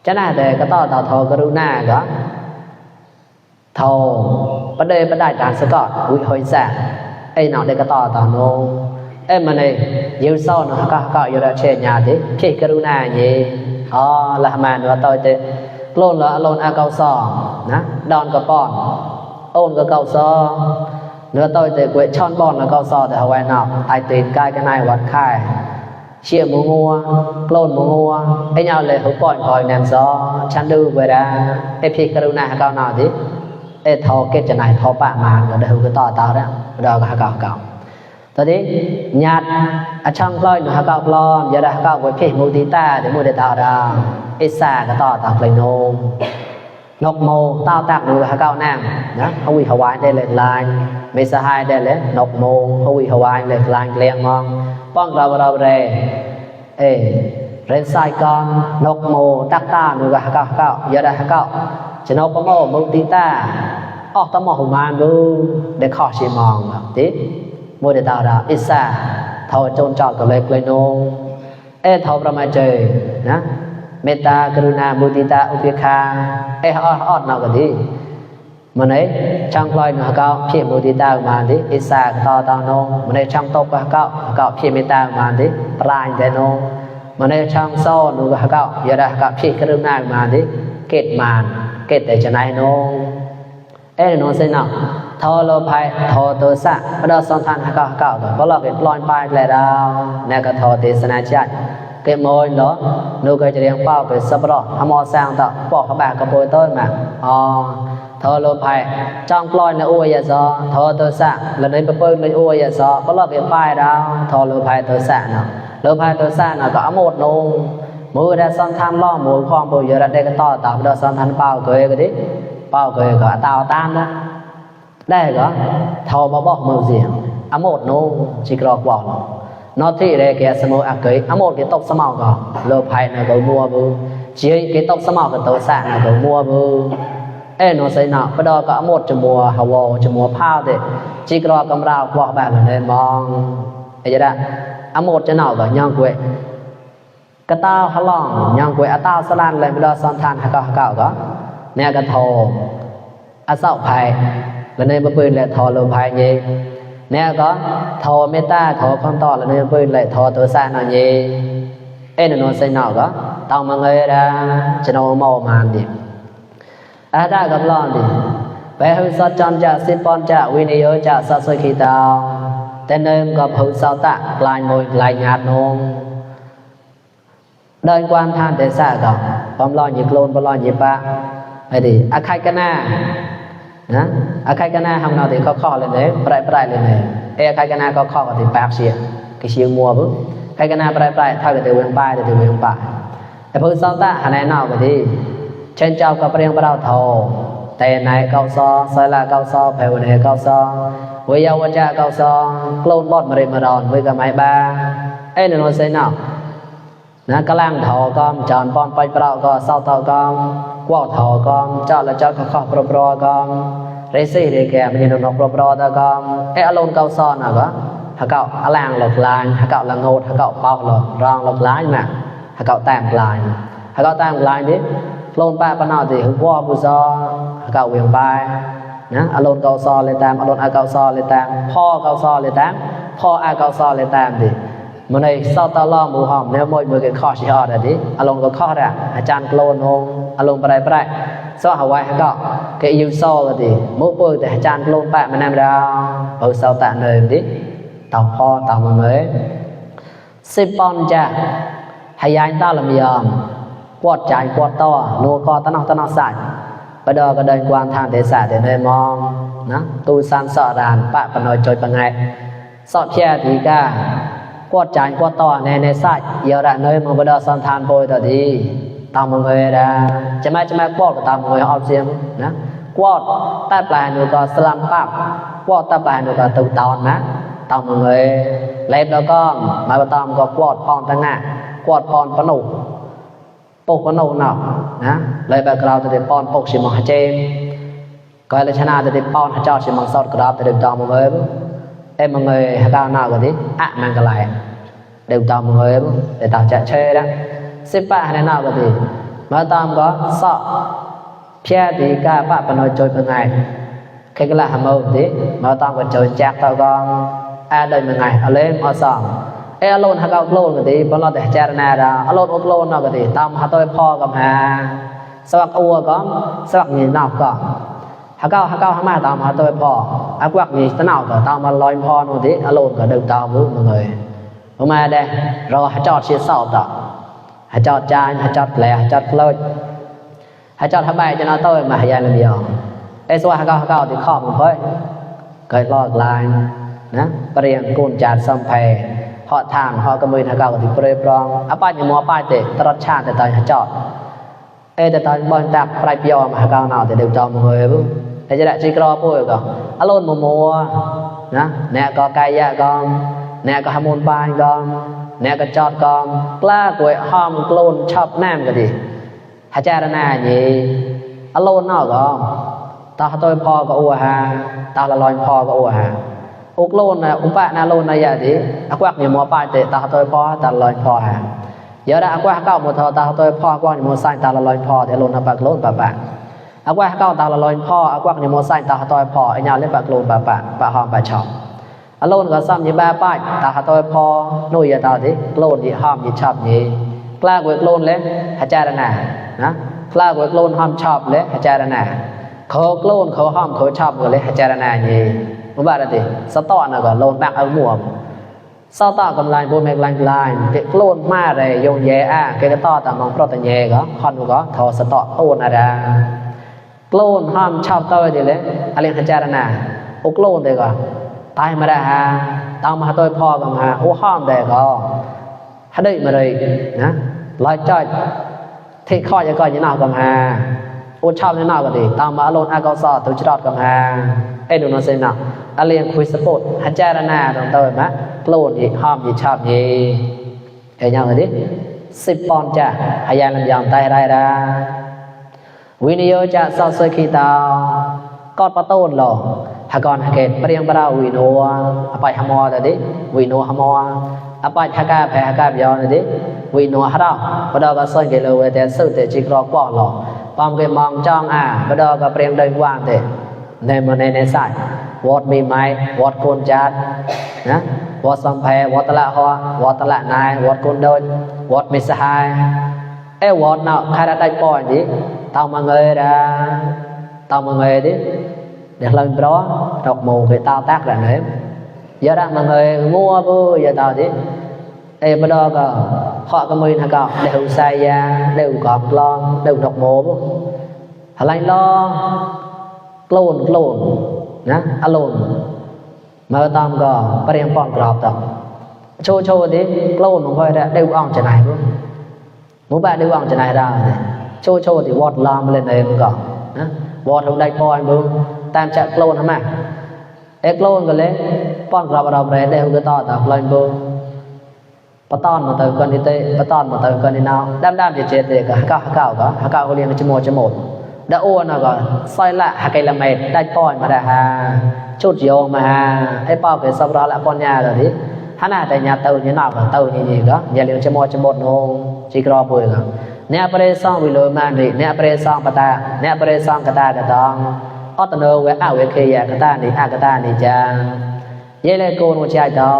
จะน่าแต่ก็ต่อทอกรุณาก็ทอประเดประได้การสกอดอุ้ยหอยแสเนาะได้ก็ต่อโนมันในยิวซ้อนก็อยู่แล้วเช่นญาติพี่กรุณายีละมาเนาะต่อจะโลนละโลนอาเกาซอนะดอนก็ป้อนโอนก็เกาซอเนื้อต่อจะกวยช่อนบอนแล้วเกาซอแต่เอาไว้เนาะไอตีนกายกันนายวัดค่ายเชี่ยหมูงัวโลนหมูงัวเงาเลยเขาปล่อยคอยแนมซอฉันดูเวลาพี่กรุณาเกาหน่อยดิทอเกิดจะไหนทอปะมาก็เดี๋ยวก็ต่อแล้วเราก็เก่าตอนนี้ญาติช่างปล่อยหนูเก้าปลอนยาดาเก้าไว้พี่มูติตาเดี๋ยวมูเดตาดาซาก็ต่อตักเลยนกโมต้าตักหนูเก้านั่งนะเขาวิหวายได้เลยลายไม่สหายได้เลยนกโมเขาวิหวายเลยลายเลี้ยงมองป้องเราเรเรนไซก่อนนกโมตักตาหนูเก้ายาดาเก้าจะนกโมมูติตาออกตะมอหุมานดูเด็กขอชิมองติโมเดตาดาอิสาทอโจนจอดก็เลยโนทอประมาเจนะเมตตากรุณามุติตาอุเบกขาออดเนาก็ดีมันไหนช่างปล่อยหนูเก้าพี่มุติตามาดิอิสาต่อโนมันไหนช่างตบก็เก้าพี่เมตตามาดิปลายแต่โนมันไหนช่างซ้อนหนูก็เก้ายาดาเก้าพี่กรุณามาดิเกตมานเกตแต่จะไหนโนโนเซนทอโลภัยทอตัวสะพระดาสันทานเก้าเพราะเราเก็บลอยไปแล้วดาวเนี่ยก็ทอเทศนาจัดเก็บมอยเนาะนูก็จะเรียงเป้าเป็นสับปะรดทำมอสร้างต่อปอกขบกระโปรงต้นมาทอโลภัยจ้องปล่อยในอวยซอทอตัวสะแล้วในเปิ้ลในอวยซอเพราะเราเก็บไปดาวทอโลภัยตัวสะเนาะโลภัยตัวสะเนาะก็เอาหมดนงมือได้สันทานล่อมือคลองปูเยอะได้ก็ต่อพระดาสันทานเป้าเกยก็ดิเป้าเกยก็ตาวตามนะได้ก็ทอบอกมือเสียงอโมดโนจิกรอกบอก nó thì để cái sâm ác cái một cái tóc sâm màu có lô phải là có mua bự chỉ cái tóc sâm màu cái tóc sạn là có mua bự nó xây nào bắt đầu có một chấm mùa hào chấm mùa phao thì chỉ có cầm rào qua bạn là nên mong vậy đó một chấm nào có nhang quệ cái tao hà long nhang quệ tao sa lan lại bắt đầu son than hà cạo có nè cái thò sao phải là nên bơi bơi lại thò lô phải nhỉ nè có thò mê ta thò con to là nên bơi lại thò tơ sa nào nhỉ nó xây nào có tao mà người ra cho nó màu màn đi đã gặp lon đi bé hư sát chọn trả xin pon trả video trả sát soi khi tao tên nơi gặp hư sao tạ lại ngồi lại nhạt nông đơn quan than để xa gặp bom lo nhịp lôn bom lo nhịp ba vậy thì khai cana nè khai cana hôm nào thì khó lên đấy prai lên này khai cana khó thì bạc xịa cái chiều mùa bữa khai cana prai thay cái từ miền Bắc từ miền Bắc hư sao tạ hà này nào vậy thì trên trao có riêng bắt đầu thầu tề này cao so soi là cao so phèo này cao so với nhau với cha cao so clone bot mà đòn với cả máy ba nó xây nào nó cái lang thầu con chọn con bay vào có sau tàu con qua thầu con cho là cho khó pro con racing để kèm như nó pro ta con alone cao so nào có hả cậu lang lộc lái hả cậu là ngột hả cậu bao lộc rong lộc lái mà hả cậu tạm lái đấy lôn ba nào thì hữu qua bù do cậu quyền bài nhá alone cao so lên tam alone cao so lên tam pho cao so lên tam pho cao so lên tam thì mà này sau tao lo mù hòm nếu mỗi cái kho chỉ họ là đi alone có kho ra chan clone không alone bài so hậu ai cậu cái yêu so là thì mỗi bữa thì chan clone bạn mà nam ra ở sau tạ nơi đi tàu pho tàu mà mới sipon cha hay anh ta làm gì quạt trái quạt to nô co tao nó sải bây giờ cái đơn quan than thế xã để nơi mong nó tu san sợ đàn bạn còn nói chơi bằng ngày sợ che thì cả quạt trái quạt to này sải giờ đã nơi mà bây giờ san than bôi rồi đi tao mọi người ra chả mai quạt của tao mọi người học riêng nó quạt ta lại nô co slam pháp quạt ta lại nô co tự tòn má tao mọi người lên đó con mà tao có quạt pon tăng ngã quạt pon phấn nụปกนอกนะเลยแบบเราจะได้ป้อนปกสิมังเจมก็เลยชนะจะได้ป้อนเจ้าสิมังสอดกราบจะได้จอมเอ้ยมังเอ้ยก้าวหน้ากันดิมันก็ไหลเดี๋ยวจอมเอ้ยเดี๋ยวตาจะเชยนะสิป้าในหน้ากันดิมาตามก็สอบเพี้ยดีก้าป้าปนอยโจยเป็นไงใครก็ละหามเอาดิมาตามก็โจยแจกตะกองเดินเป็นไงเอาเล่นเอาสองalone hak clone cái gì bọn nó để charna ra alone clone nó cái gì tam hạt tôi pho cầm hà sạc ua có sạc nhìn nào có hak mà tam hạt tôi pho quạt nhìn thế nào cả tam mà lôi pho nó tí alone cả được tao với mọi người hôm nay đây rồi chọt chia sẻ tao chọt trai chọt lẻ chọt lôi chọt hai bài cho nó tôi mà hay làm gì số hak thì khó một thôi cái lo lại nè riêng côn chặt xong phê họ thang họ có mình họ thì prey prong apa như mua apa thế tao chán để tao chọn để tao bận tập prey pio mà họ nào thì đều cho mọi người luôn để cho đại chỉ lo bôi cả alone mua nè có cây ya con nè có hamon bay con nè có chọt con la của hom clone chop nam cái gì hà cha na gì alone nào có tao tôi pho có ua ha tao là loài pho có ua ha úc lôn là bạn na lôn này vậy thì quạt nhiều mua bài để tao tôi pho tao lôi pho hà giờ đã quạt cao một thợ tao tôi pho qua nhiều mua xanh tao là lôi pho để lôn là bạc lôn bà bạn quạt cao tao là lôi pho quạt nhiều mua xanh tao tôi pho anh nhau lên bạc lôn bà bạn bà hòm bà chọc lôn có xăm như ba bài tao tôi pho nuôi giờ tao thì lôn thì hòm thì chọc gì la quệt lôn lên hà cha ra nè la quệt lôn hòm chọc lên hà cha ra nè khâu lôn khâu hòm khâu chọc rồi lên hà cha ra nè gì các bạn thì sao to là còn lôn bạc ở mùa sao to còn lại bôi mệt lại cái lôn ma này dùng nhẹ cái to tạm mong pro tạm nhẹ có con có thò sao to ôn ra lôn ham chọc tôi thì lấy anh lên cha nè úc lôn đây có tai mà ra ha tao mà tôi pho bằng ha úc ham đây có hết đây mà đây nè lại chơi thì khỏi cho coi như nào cầm ha úc chọc như nào cái gì tao mà lôn cao so tôi chọt cầm ha ดูนเสนาอเลียงคุยสปอร์ตหาจารณาตรงเตยมะโกรธอีกห้อมอีกชอบอีเอ้ยยังไงดิ10 ปอนด์จ้ะหายาลำยองไตไรดาวินิโยจะสาวสวยขีตากอดประตูนหลอหากรหาเกตเปรียงปราวิโนอภัยหมอแต่ดิวิโนหมออภัยหากาแพ้หากาบยอนดิวิโนหราปดอกก็ส่วนเกลเวแต่สุดแต่จิกรอกป้อหลอปอมเกมองจ้องปดอกก็เปรียงเดินว่างแต่ในมันในสายวอดมีไม้วอดโกนจัดนะวอดสัมเพวอดตละหัววอดตละนายวอดโกนโดนวอดมิสหายวอดเนาะใครได้ปล่อยดิtao mà người ra tao mà người đi để lần đó đọc mù về tao tác là nếm giờ ra mà người mua bơ giờ tao đi em bắt đầu cả họ có mình hay cọ đều sai ra đều cọp lo đều đọc mù bơ hả lanh lo clone nè alone mà tao có bắt em còn cọp tao cho đi clone không phải ra đều on trên này bơ muốn bạn đều on trên này raโชว์ที่วอดลามเล่นเองก่อนนะวอดได้ปอนบึงตามจะโคลนทำไมโคลนก็เลยป้อนกลับเราไปได้ก็ต่อต่อเลยบึงปะตอนมาเติมกันที่เตะปะตอนมาเติมกันที่นาวด้ามเจ็ดเด็กก็ฮักเก่าก็เรียนจมูกดาอ้วนก็ซอยละฮักไกละเมตได้ปอนมาได้ฮะชุดโยงมาฮะไอ้ป้าเกิดสับรอละปอนยาเลยดิฮะน่าแต่ยาเติมนี่นอกเติมนี่ก็อย่าเรียนจมูกโนจิกรอปุยก็เนี่ยประเดี๋ยวสองวิโลมานี่เนี่ยประเดี๋ยวสองปตาเนี่ยประเดี๋ยวสองกตากระตองอัตโนเวอเวเคยกตานี่กตานี่จังเยเลโกนหัวใจต่อ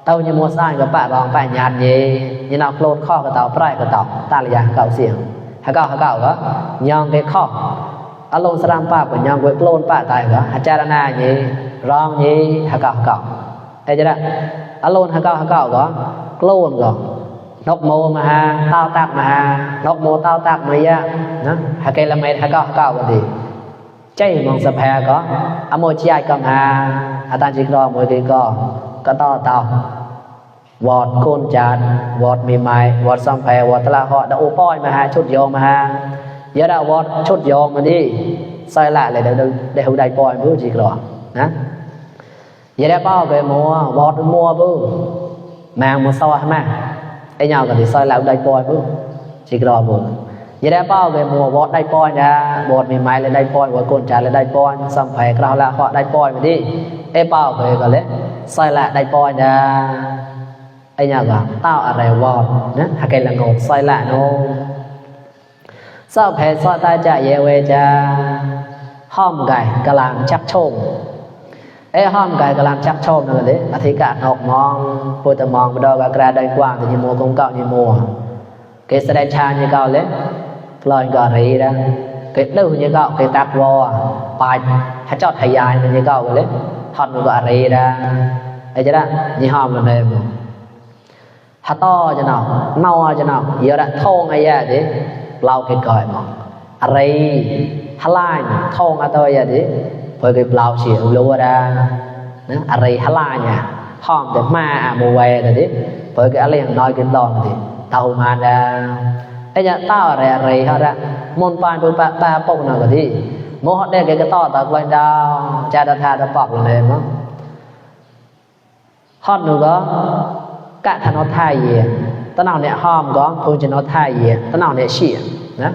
เต้าเนี่ยมัวสร้างกับปะรองปะญาตินี่นอกโคลนข้อกระตอปลายกระตอตาลยาเก่าเสียงหาเก่าก็ยองเกข้ออารมณ์สรามป้าก็ยองเวโคลนป้าตายก็หาจารณานี่ร้องนี่หาเก่าไอ้จะได้อารมณ์หาเก่าก็โคลนก็นกโมมาฮะเต้าตักมาฮะนกโมเต้าตักมาเยอะนะหาเกลเมตรหาเก่ากันดีใจมองสะแพก็อโมจิยก็มาอาตาจิกรอมวยก็ต่อเต้าวอดโกนจัดวอดมีไม้วอดสัมแพวอดตละเหาะดาโอป้อยมาฮะชุดโยงมาฮะเยอะดาวอดชุดโยงมาดิใส่ละเลยเดี๋ยวได้ป้อยมือจิกรอนะเยอะได้ป้อเกมัววอดมัวบื้อแมงมัวซ้อใช่ไหมไอ้ยาวก็ที่ซอยแล้วได้ปอยปุ๊บจิกรอบุอย่าได้เป้าไปมัววอดได้ปอยนะบอดมีไม้เลยได้ปอยวอดโกนจ่าเลยได้ปอยสัมผัสกราวละเขาได้ปอยมาดิไอ้เป้าไปก็เลยซอยละได้ปอยนะไอ้ยาวก็เต้าอะไรวอดนะหากไอ้ละงกซอยละโนสัมผัสซอยตาจะเยเวจะห้อมไก่กำลังชักโชมไอ้ห้อมไก่กำลังชักโชมนั่นเลยอธิกาหอกมองพูดแต่มองไปดอกกระไดกว้างแต่ยี่มัวคงเก่ายี่มัวเกสได้ชายี่เก่าเลยลอยก็รีนะเกสดื้อยี่เก่าเกสตักวอไปถ้าจอดทยายมันยี่เก่าเลยทอดมันก็รีนะไอ้เจ้ายี่ห้อมนั่นเลยมั้งฮัตโต้จะหนอกเน่าจะหนอกเยอะละทงไอ้ยัดิเราเกสก่อยมั้งอะไรฮัลไลน์ทงอะไรยัดิพอเก็บเราเสียรู้ว่าได้นะอะไรฮัลไลน์เนี่ยห้องแต่มาโมเวแต่ดิพอเก็บอะไรอย่างน้อยกินลองดิเต่ามาได้ไอ้เนี่ยเต่าอะไรเขาละมนปานตัวตาปกหน่อยก็ดิโมฮอดได้ก็ต่อตะกวนดาวจาดาธาตะปอกเลยมั้งฮอดหนูก็กะถนนไทยเย่ตอนนั้นเนี่ยห้อมก็คงจะนนไทยเย่ตอนนั้นเนี่ยเฉียนะ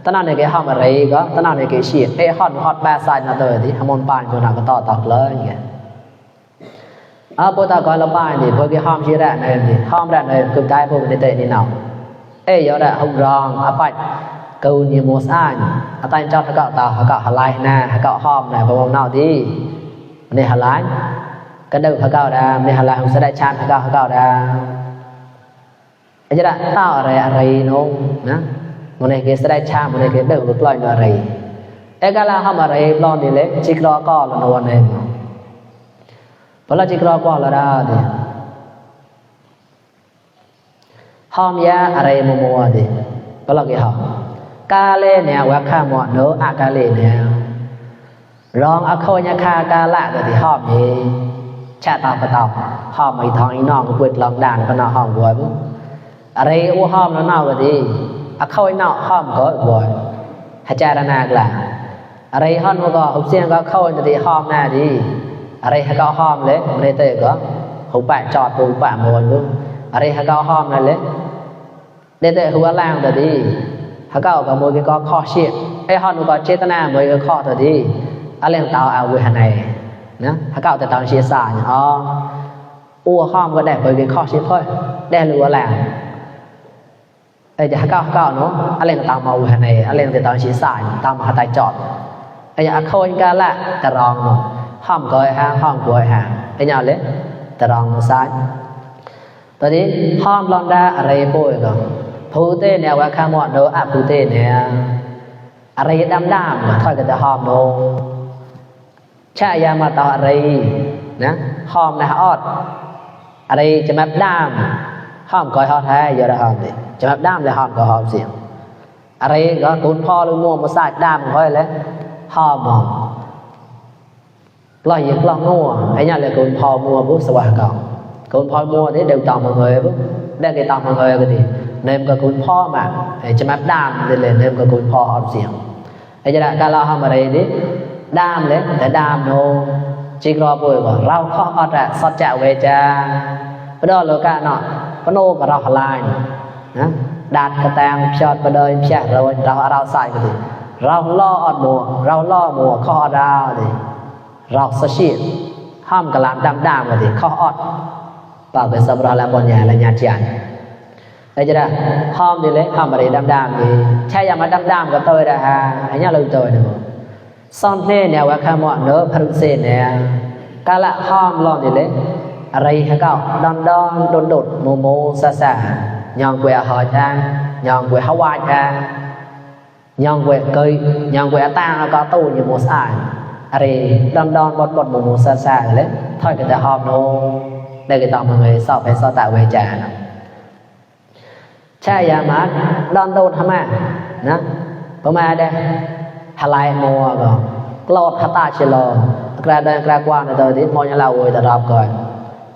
ตอนนั้นเนี่ยแกห้อมอะไรก็ตอนนั้นเนี่ยแกเฉียดฮอดแบสไซน์มาตัวดิฮมอนปานตัวนั้นก็ต่อเลยอย่างเงี้ยพอตาก่อนเราปานดิพอแกห้อมเฉียดได้เนี่ยดิห้อมได้เนี่ยคือได้พวกมันเตะนี่เนาะเยอะได้ห้องรองไปกูนี่มัวซ่านตาเจ้าถ้าเก่าตาถ้าเก่าหลายนะถ้าเก่าห้อมนะประมาณนั้นดิเนี่ยหลายก็ดูถ้าเก่าได้เนี่ยหลายผมจะได้ชาถ้าเก่าได้ไอ้เจ้าเต้าอะไรน้องนะมันเองจะได้ชามันเองเดือดร้อนอะไรเอกลักษณ์ทำอะไรร้อนดีเลยจิกรอก็ละนวลเองพอเราจิกรอก็ละได้ดิห้อมยาอะไรมัวดิพอเรากี่ห้อมกาเล่เนี่ยว่าข้าหมอเนื้ออากาเล่เนี่ยรองอโคยาคากาละก็ที่ห้อมนี้ชาตอกระตอกห้อมไม่ทองอีน้องก็เปิดลองด่านก็น่าห้อมบัวปุ๊บอะไรอู้ห้อมแล้วน่าก็ดีอเข้าไอ้เนาะห้อมก็บ่อยหาจารณากล่ะ อะไรฮอนก็หุบเสียงก็เข้าจะดีหอมหน้าดีอะไรให้ก็หอมเลยไม่ได้เตะก็หุบปะจอดหุบปะมวนดูอะไรให้ก็หอมนั่นเลยได้เตะหัวล่างแต่ดีให้ก็กับมวยก็ข้อเชี่ยไอ้ฮอนก็เจตนามวยก็ข้อแต่ดีอะไรต่างเอาไว้ข้างในนะให้ก็แต่ตอนเชียร์สายอ๋ออ้วหอมก็ได้มวยก็ข้อเชี่ยค่อยได้หัวล่างไอ้จะให้ก็เนาะอะไรต่างมาไว้ข้างในอะไรแต่ตอนเชียร์สายตามมาตายจอดไอ้ยาโคนกันละตะรองเนาะห้อมก้อยหางห้อมก้อยหางไอ้ยาเลยตะรองซ้ายตอนนี้ห้อมลอนดาอะไรป่วยก็พูเต้เนี่ยว่าข้ามอดโนอะพูเต้เนี่ยอะไรดำๆค่อยก็จะห้อมโนใช่ยามาต่ออะไรนะห้อมนะออดอะไรจะมาดำห้อมก้อยฮอดแท้อย่าได้ห้อมดิจะมาดำเลยห้อมก็ห้อมเสียงอะไรก็คุณพ่อลูกมัวมาใส่ดำค่อยเลยหอมลอยยิงลองงัวไอ้เนี่ยเลยคนพอมัวบุ๊สว่างก่อนคนพอมัวthì đều tòng mọi ngườiบุ๊ได้cái tòng mọi người cái gì nên cáiคนพ่อmàจะมาดามเลยเลยnên cáiคนพ่อหอมเสียงไอ้จะได้การเราทำอะไรดิดามเลยแต่ดามโนจิกรอป่วยก่อนเราข้ออดอะสอดแจวเวจาพอดอโลกาเนาะพโนกับเราหลายนะดาดกระแตงชอดประเดินแฉะเราใส่กันดิเราล่ออดมัวเราล่อมัวข้อดาวดิเราสชิดห้ามกระลามดำๆกันดิข้ออดปากเป็นสำราญและบนใหญ่และญาติจันไอ้จะได้ห้ามดิเล็กห้ามอะไรดำๆดิใช่ยามาดำๆกับตัวนะฮะไอ้เนี่ยเราตัวเนี่ยซ่อนเนี่ยว่าข้ามว่าเนื้อพรุเซนเนี่ยกาละห้ามลองดิเล็กอะไรให้เก่าดอนโดดโมซายองเวหอยจ้ายองเวฮาวายจ้าnhong quẹt cây nhong quẹt ta có tu như một sai ari đon bọt một xa đấy thôi cái ta hòm nó đây cái tao mọi người sao phải sao tạo về trà nó cha ya mà đon đâu tham à nè có mà đây halai mua rồi lọt hata chelo ra đây ra qua này tôi đi mọi nhà lao rồi ta đọc rồi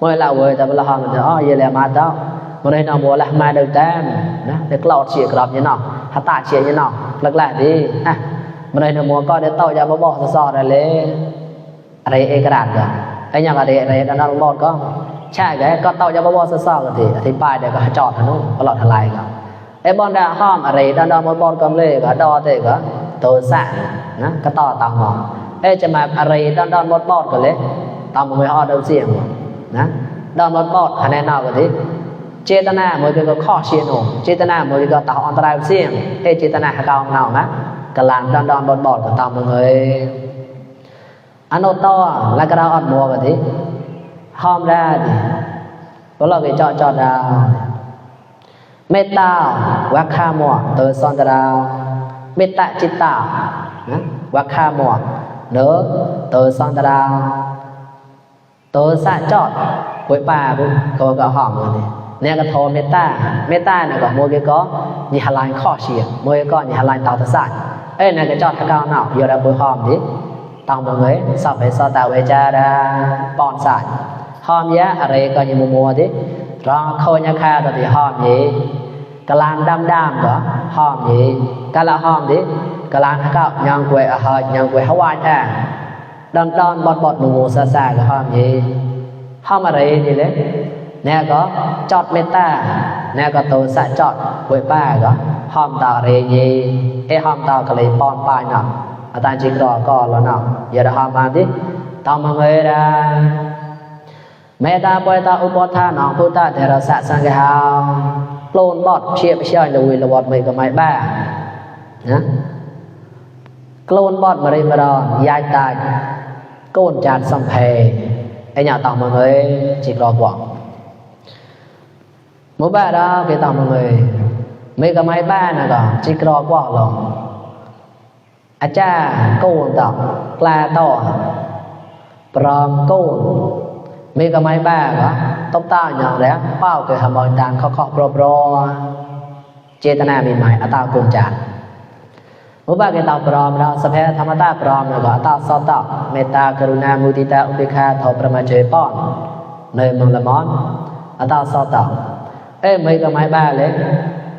mọi lao rồi ta là hòm thì vậy là mà đó mà đây nào mua là mà đầu tam nè để lọt chỉ gặp như nào hata chỉ như nào lật lại đi à mà đây là mua coi để tao ra bỏ sò ra lấyอะไรเอกราชก็ไอ้ยังอะไรดันบอดก็ใช่ไงก็เต้าจะบ่ซ่อๆกันทีอธิบายเดี๋ยวก็จอดทางนู้นตลอดทลายก็ไอ้บอลดาห้อมอะไรดันบอดก็เลยก็ดอเตก็โตสะนะก็ต่อตามหมอไอ้จะมาอะไรดันบอดก็เลยตามมือฮอดเสียงนะดันบอดคะแนนเอากันทีเจตนามือก็ข้อเชียร์หนูเจตนามือก็ต่ออันตรายเสียงไอ้เจตนาหาเก่าเนานะกะลานดันบอดก็ตามมืออันโนโตแล้วก็เราอดมัวกันทีห้อมได้ดิเพราะเราไปจอดดาวเมตตาวัคคามัวเตอซอนดาวเมตตาจิตตาวัคคามัวเนื้อเตอซอนดาวเตอสะจอดป่วยป่าปุ๊บเขาก็ห้อมกันดิเนี่ยก็โทเมตตาเนี่ยก็มัวก็ยี่ห้าลายข้อเชียร์มัวก็ยี่ห้าลายเต่าตะสายเนี่ยก็จอดข้าวหนาวเยอะแล้วป่วยห้อมดิตองmọi người sao phải sao tạo về cha ra bọn sải hôm giá ở đây coi như mùa thế rồi khôi nhà kha rồi thì hôm gì cả lan đam đó hôm gì cả là hôm thế cả lan các nhang quê ở hơi nhang quê Hawaii à đòn bọt mùa xa cái hôm gì hôm ở đây thì đấy nè có chọt meta nè có tôi sẽ chọt quê ba có hôm tạo đây gì cái hôm tạo cái lấy bọn bài nàoอาจารย์จิกรอก็แล้วเนาะอย่าได้หามาดิตามมาเลยนะเมตตาปอยตาอุปทานของพุทธเถรสะสังฆาโลนบอดเชียบเชียนลุยระบอดไม่ก็ไม่บ้านะโลนบอดมาเลยมาดอนยายตายโกนจานสัมเพไอ้เนี่ยตามมาเลยจิกรอกว่ามื้อบ้าđó cáiตามมาเลยไม่ก็ไม่บ้านะก็จิกรอกว่าหรออาจารย์โกนต่อปลาต่อปลอมโกนมีก็ไม่บ้าเหรอต้องตาอย่างแล้วเป้าเกิดทำบอลดังเขาปลอเจตนามีหมายอัตตากุญจารมุบ้าเกิดต่อปลอมเราสภาธรรมตาปลอมแล้วก็อัตตาสต่อเมตตากรุณามุทิตาอุเบกขาทอประมาเจป้อนเนยมังละมอนอัตตาสต่อมีก็ไม่บ้าเลย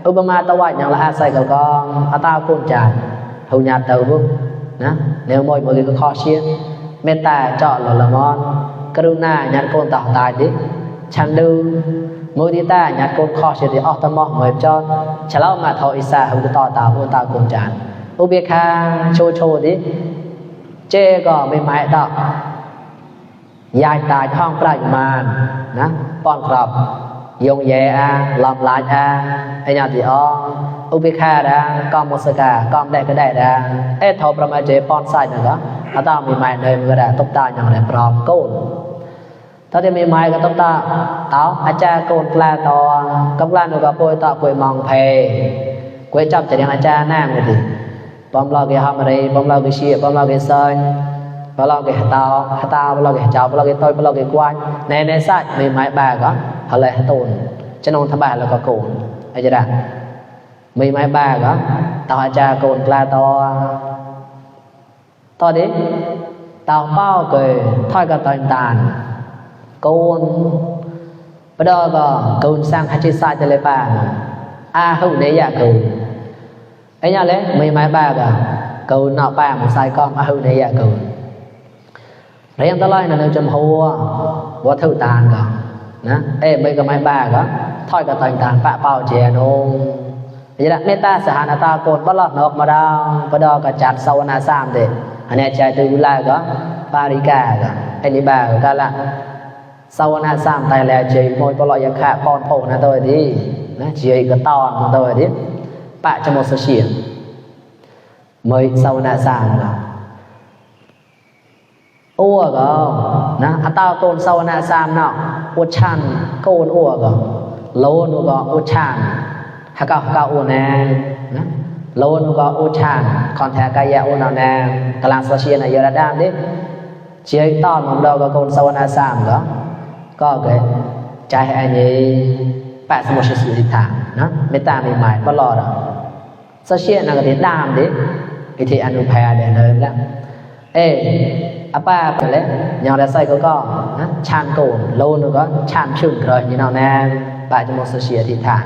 อุปมาตะวันอย่างละอาศัยกับกองอัตตากุญจารหูญาติเต่าบุ นะแนวมวยมือก็ข้อเชียเมตตาเจาะหล่อละมอนกรุณาญาติโกนต่อตายดิฉันดูมือที่ตาญาติโกนข้อเชียที่ออกตะมอเหมือนจอนฉลามาทออิสาหุตต่อตาหุตาโกนจานอุเบคาโชดิเจก็ไม่หมายต่อยายตายท้องปลายมานนะป้อนกรอบยงแยลอมลายไอ้ญาติอ๋ออุเบคาดากอมมสกากอมได้ก็ได้ดาทอประมาเจป้อนไส้หนึ่งก็อาตามีไม้เนยมันก็ได้ตบตาอย่างไรปลอมโกนถ้าจะมีไม้ก็ตบตาเต้าอาจารย์โกนปลาต่อกำลังหนูก็ป่วยต่อป่วยมองเพกวยจับจะยังอาจารย์นั่งเลยดิปอมเราเกี่ยทำอะไรปอมเราเกี่ยเชียปอมเราเกี่ยเซนปอมเราเกี่ยตาปอมเราเกี่ยเจ้าปอมเราเกี่ยต้อยปอมเราเกี่ยกวานในสัตว์มีไม้บาก็อะไรตูนจะนอนทบาแล้วก็โกนอาจารย์มีไม้บาก็ต่ออาจารย์โกนปลาต่อตอนนี้เต่าเป้าเกยทอดกับตอนตาลโกนไปดอก็โกนสร้างฮัจิซาจะเลยป่าหุ่นเนี่ยอยากโกนไอ้เนี่ยเลยมีไม้บาก็โกนนอกป่ามันใส่ก้อมหุ่นเนี่ยอยากโกนเรียงตะไลน่ะนึกจมหัวว่าเท่าตาลก็นะไม่ก็ไม้บาก็ทอดกับตอนตาลปะเป้าเจนงอย่างนั้นเมตตาสหนาตาโกนบลอดนอกมาดาวไปดอก็จัดสวนาสามเด็อันนี้ใจตื่นไล่ก็ปาริกาก็ไอ้นี่บ้าก็ละสวนาสามตายแล้วเจยมวยปลอยขาปอนโผนะตัวดีนะเจยก็ตอนตัวดีปะจะหมดเสียมวยสวนาสามก็อ้วก็นะอัตตาโกนสวนาสามเนาะอุชันโกนอ้วก็โลนก็อุชันฮักก็อ้วแน่นะโลนก็อุชันคอนแทคกายะอุนเอาแนกลางโซเชียลในเยอรดามดิเชียร์ตอนของเราก็คนสวรรค์สามก็เกิดใจอันนี้แปะสมุทรสุริธานะไม่ตามไม่หมายก็รอดโซเชียลนั่นก็ติดตามดิวิธีอนุภาเดินเลยแล้วอาป้าไปเลยอย่างไรใส่ก็นะชานโกนโลนก็ชานชุ่มเลยนี่น้องแน่แปะสมุทรโซเชียลทิศทาง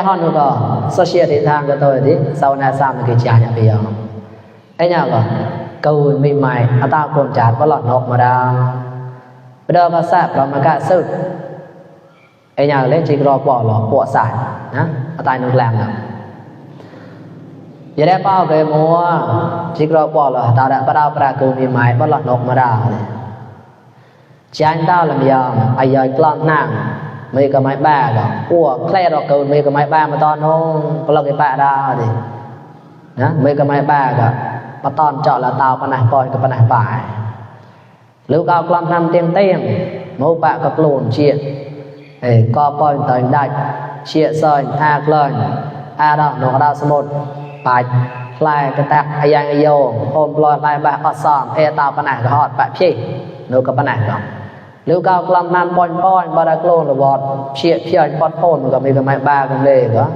ฮอนก็โซเชียลทิศทางก็ตัวดิสาวนาสามก็จ่ายอย่างเดียวเนี่ยก็เกินไม่ใหม่อัตราโกนจัดก็หลอดนกมาดาวไปเดินมาแซ่บเรามากะซึกเนี่ยเล่นจิกรอปอหลอกปวดสายนะอัตราหนึ่งแรงนะอย่าได้เป้าเกยมัวจิกรอปอหลอกตาดะประดาวประกูมีใหม่ก็หลอดนกมาดาวจานดาวลำยองไอ้ยอยกล้องนั่งมีก็ไม้บ้าก็อ้วกแคลร์เราเกินมีก็ไม้บ้ามาตอนน้องก็เราเก็บปะดาวดินะมีก็ไม้บ้าก็มาตอนเจาะละเตาปนักปอยกับปนักป่ายหรือก็กลางทำเตียงเตียงมูปะก็กลุ่นเชี่ยก็ปอยต่อยได้เชี่ยซอยกเลยดอกหนกดาวสมุดปายลายกระแตกไอยังไอโยโอมปลอยลายบ้าก็ซ้อมเตาปนักก็หอดปะพี่หนูกับปนักก็หรือก็กลางนำปอยบาร์กโลนหรือบอดเชี่ยเพี้ยนปอดโพนก็มีกับไม้บ้ากันเลยก็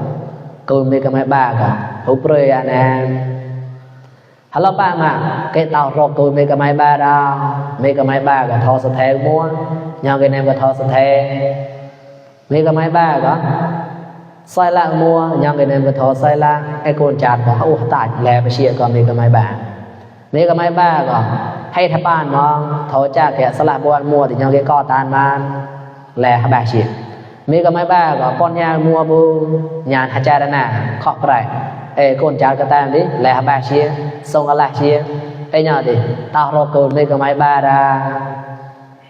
กูมีกับไม้บ้าก็หุบเรียนฮัลโหลป้ามาเกตเอารอกูมีกับไม้บ้าดาวมีกับไม้บ้ากับทอสะเทงม้วนยังกินเองกับทอสะเทงมีกับไม้บ้าก็ใส่ละมัวยังกินเองกับทอใส่ละไอ้โกนจัดก็โอ้ตายแลไปเชียก็มีกับไม้บ้ามีกับไม้บ้าก็ให้ทับบ้านมองทอจ้าแกสละบวนมัวแต่ยังกินก้อตานมันแลแบบเชียมีกับไม้บ้าก็ป้อนยามัวบูยานฮัจจารณะเคาะไปโกนจัดก็ตามดิแลแบบเชียทรงอะไรเชียเนี่ยดิตาเราโกนมีกับไม้บ้าดา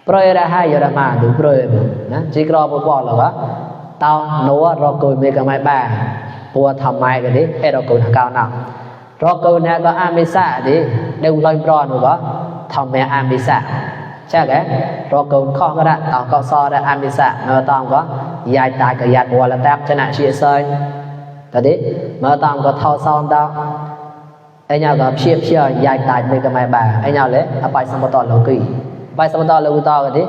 โปรยได้ให้ยอดมาดูโปรยบุนะจิกรอบุบอลหรอวะตาโน้เราโกนมีกับไม้บ้าปัวทำไม้กันดิเราโกนก้าวหนักเราโกนเนี่ยก็อามิสะดิเดี๋ยวลอยปลอนหรือวะทำแม่อามิสะใช่ไหมเราโกนข้อก็ได้ต่อก็ซอได้อามิสะเมื่อตอนก็ยายตายกับยายบัวละแทบชนะเชียเซยแต่ดิเมื่อตอนก็ท่อซ้อมดาวไอ้เนี่ยก็เชี่ยยายตายมีกับไม้บ้าไอ้เนี่ยเลยเอาไปสมบัติโลกีไปสมบัติโลกุตอกันดิ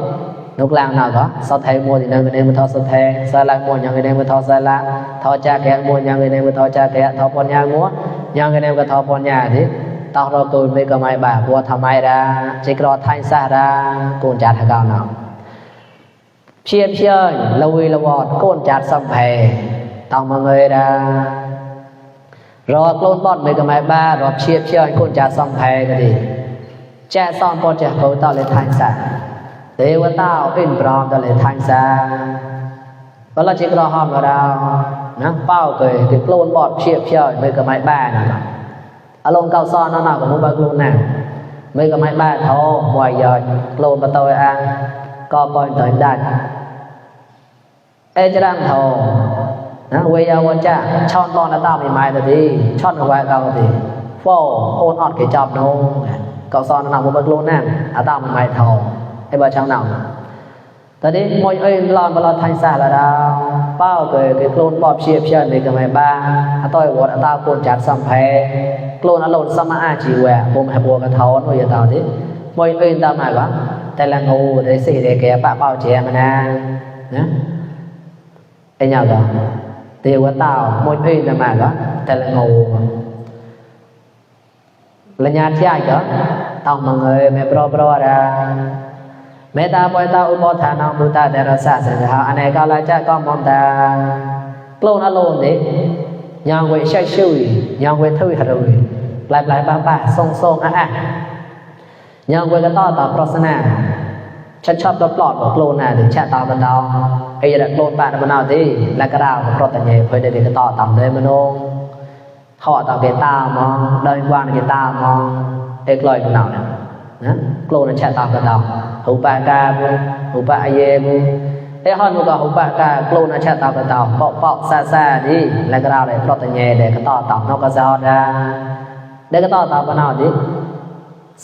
นกลางน่ะก็สะเทมัวที่นั่งกันเองมันทอสะเทสาลักมัวยังกันเองมันทอสาลักทอจ่าแกะมัวยังกันเองมันทอจ่าแกะทอปอนยางมัวยังกันเองก็ทอปอนยาดิตอกเราตูนมีกับไม้บ้าบัวทำไมดาจิกรอไทยซาดาโกนจัดก้าวหนักเชี่ยละวีละวอดโกนจัดสัมเพต้องมาเงยดา รอโกลนบอดไม่ก็ไม่บ้ารอเชียบเชี่ยวคนจะซ่อมแพ้ก็ดีแจ้ซ่อมพอจะเขาต่อเลยทางสาเทวตาอินปรอมต่อเลยทางสาเพราะเราจิกรอหอมกับเรานะเป้าเกยคือโกลนบอดเชียบเชี่ยวไม่ก็ไม่บ้านะอารมณ์เก่าซ้อนนั่นน่ะกับมุ้งบาโกลนน่ะไม่ก็ไม่บ้าท้อหวยย่อยโกลนประตูอ่างก็ปล่อยต่อยได้จะดังทองนะเวียวันจะช่อนตอนละตาไม่ไม้แต่ดีช่อนเอาไว้เราดีโฟโอนอดเกจอบโน่ก็ซ้อนหนักบนโลนั่นอาตาไม่ไม้ทองไอ้บ้าช่างหนักแต่นี้มวยลอนบอลไทยสาละดาวเป้าเกยโกลนบอบเชียบเชียนในกับไม่บ้าอาต้อยวอดอาตาโกนจัดสัมเพโกลนอารมณ์สมาอาจีแหวะผมให้บัวกระท้อนวิยาตาที่มวยตามหมายว่าแต่ละงูได้สี่ได้แก่ปะเป้าเจียมันนะไอ้เนี่ยก็เทวตามวยตามหมายว่าแต่ละงูละญาติใหญ่ก็ต้องมาเงยไม่ปลอๆนะเมตตาปอยตาอุปทานังบุตตาเดรสะสังฆะอันไหนก็ละจะก็มองตาโกลนอารมณ์นี่ยังเวชช่วยยังเวทุยหรุยหลายป้าทรงอ่ะยังเวก็ต่อปรสนาฉันชอบตัวปลอดของโกลนน่ะถึงแช่ต่อกันดาวไอ้ยันโกลนปะมันเอาที่และก็ดาวปรสนาเนี่ยเพื่อเด็กก็ต่อต่ำเลยมโนเขาต่อเกตามองเดินวานเกตามองเอกลอยกันดาวเนี่ยนะโกลนแช่ต่อกันดาวหูปากาหูปะเยบุไอ้ฮอนมันก็หูปากาโกลนแช่ต่อกันดาวเปาะซาดีและก็ดาวเลยปรสนาเนี่ยเด็กก็ต่อต่ำนกกระซอดาเด็กก็ต่อต่ำกันเอาที่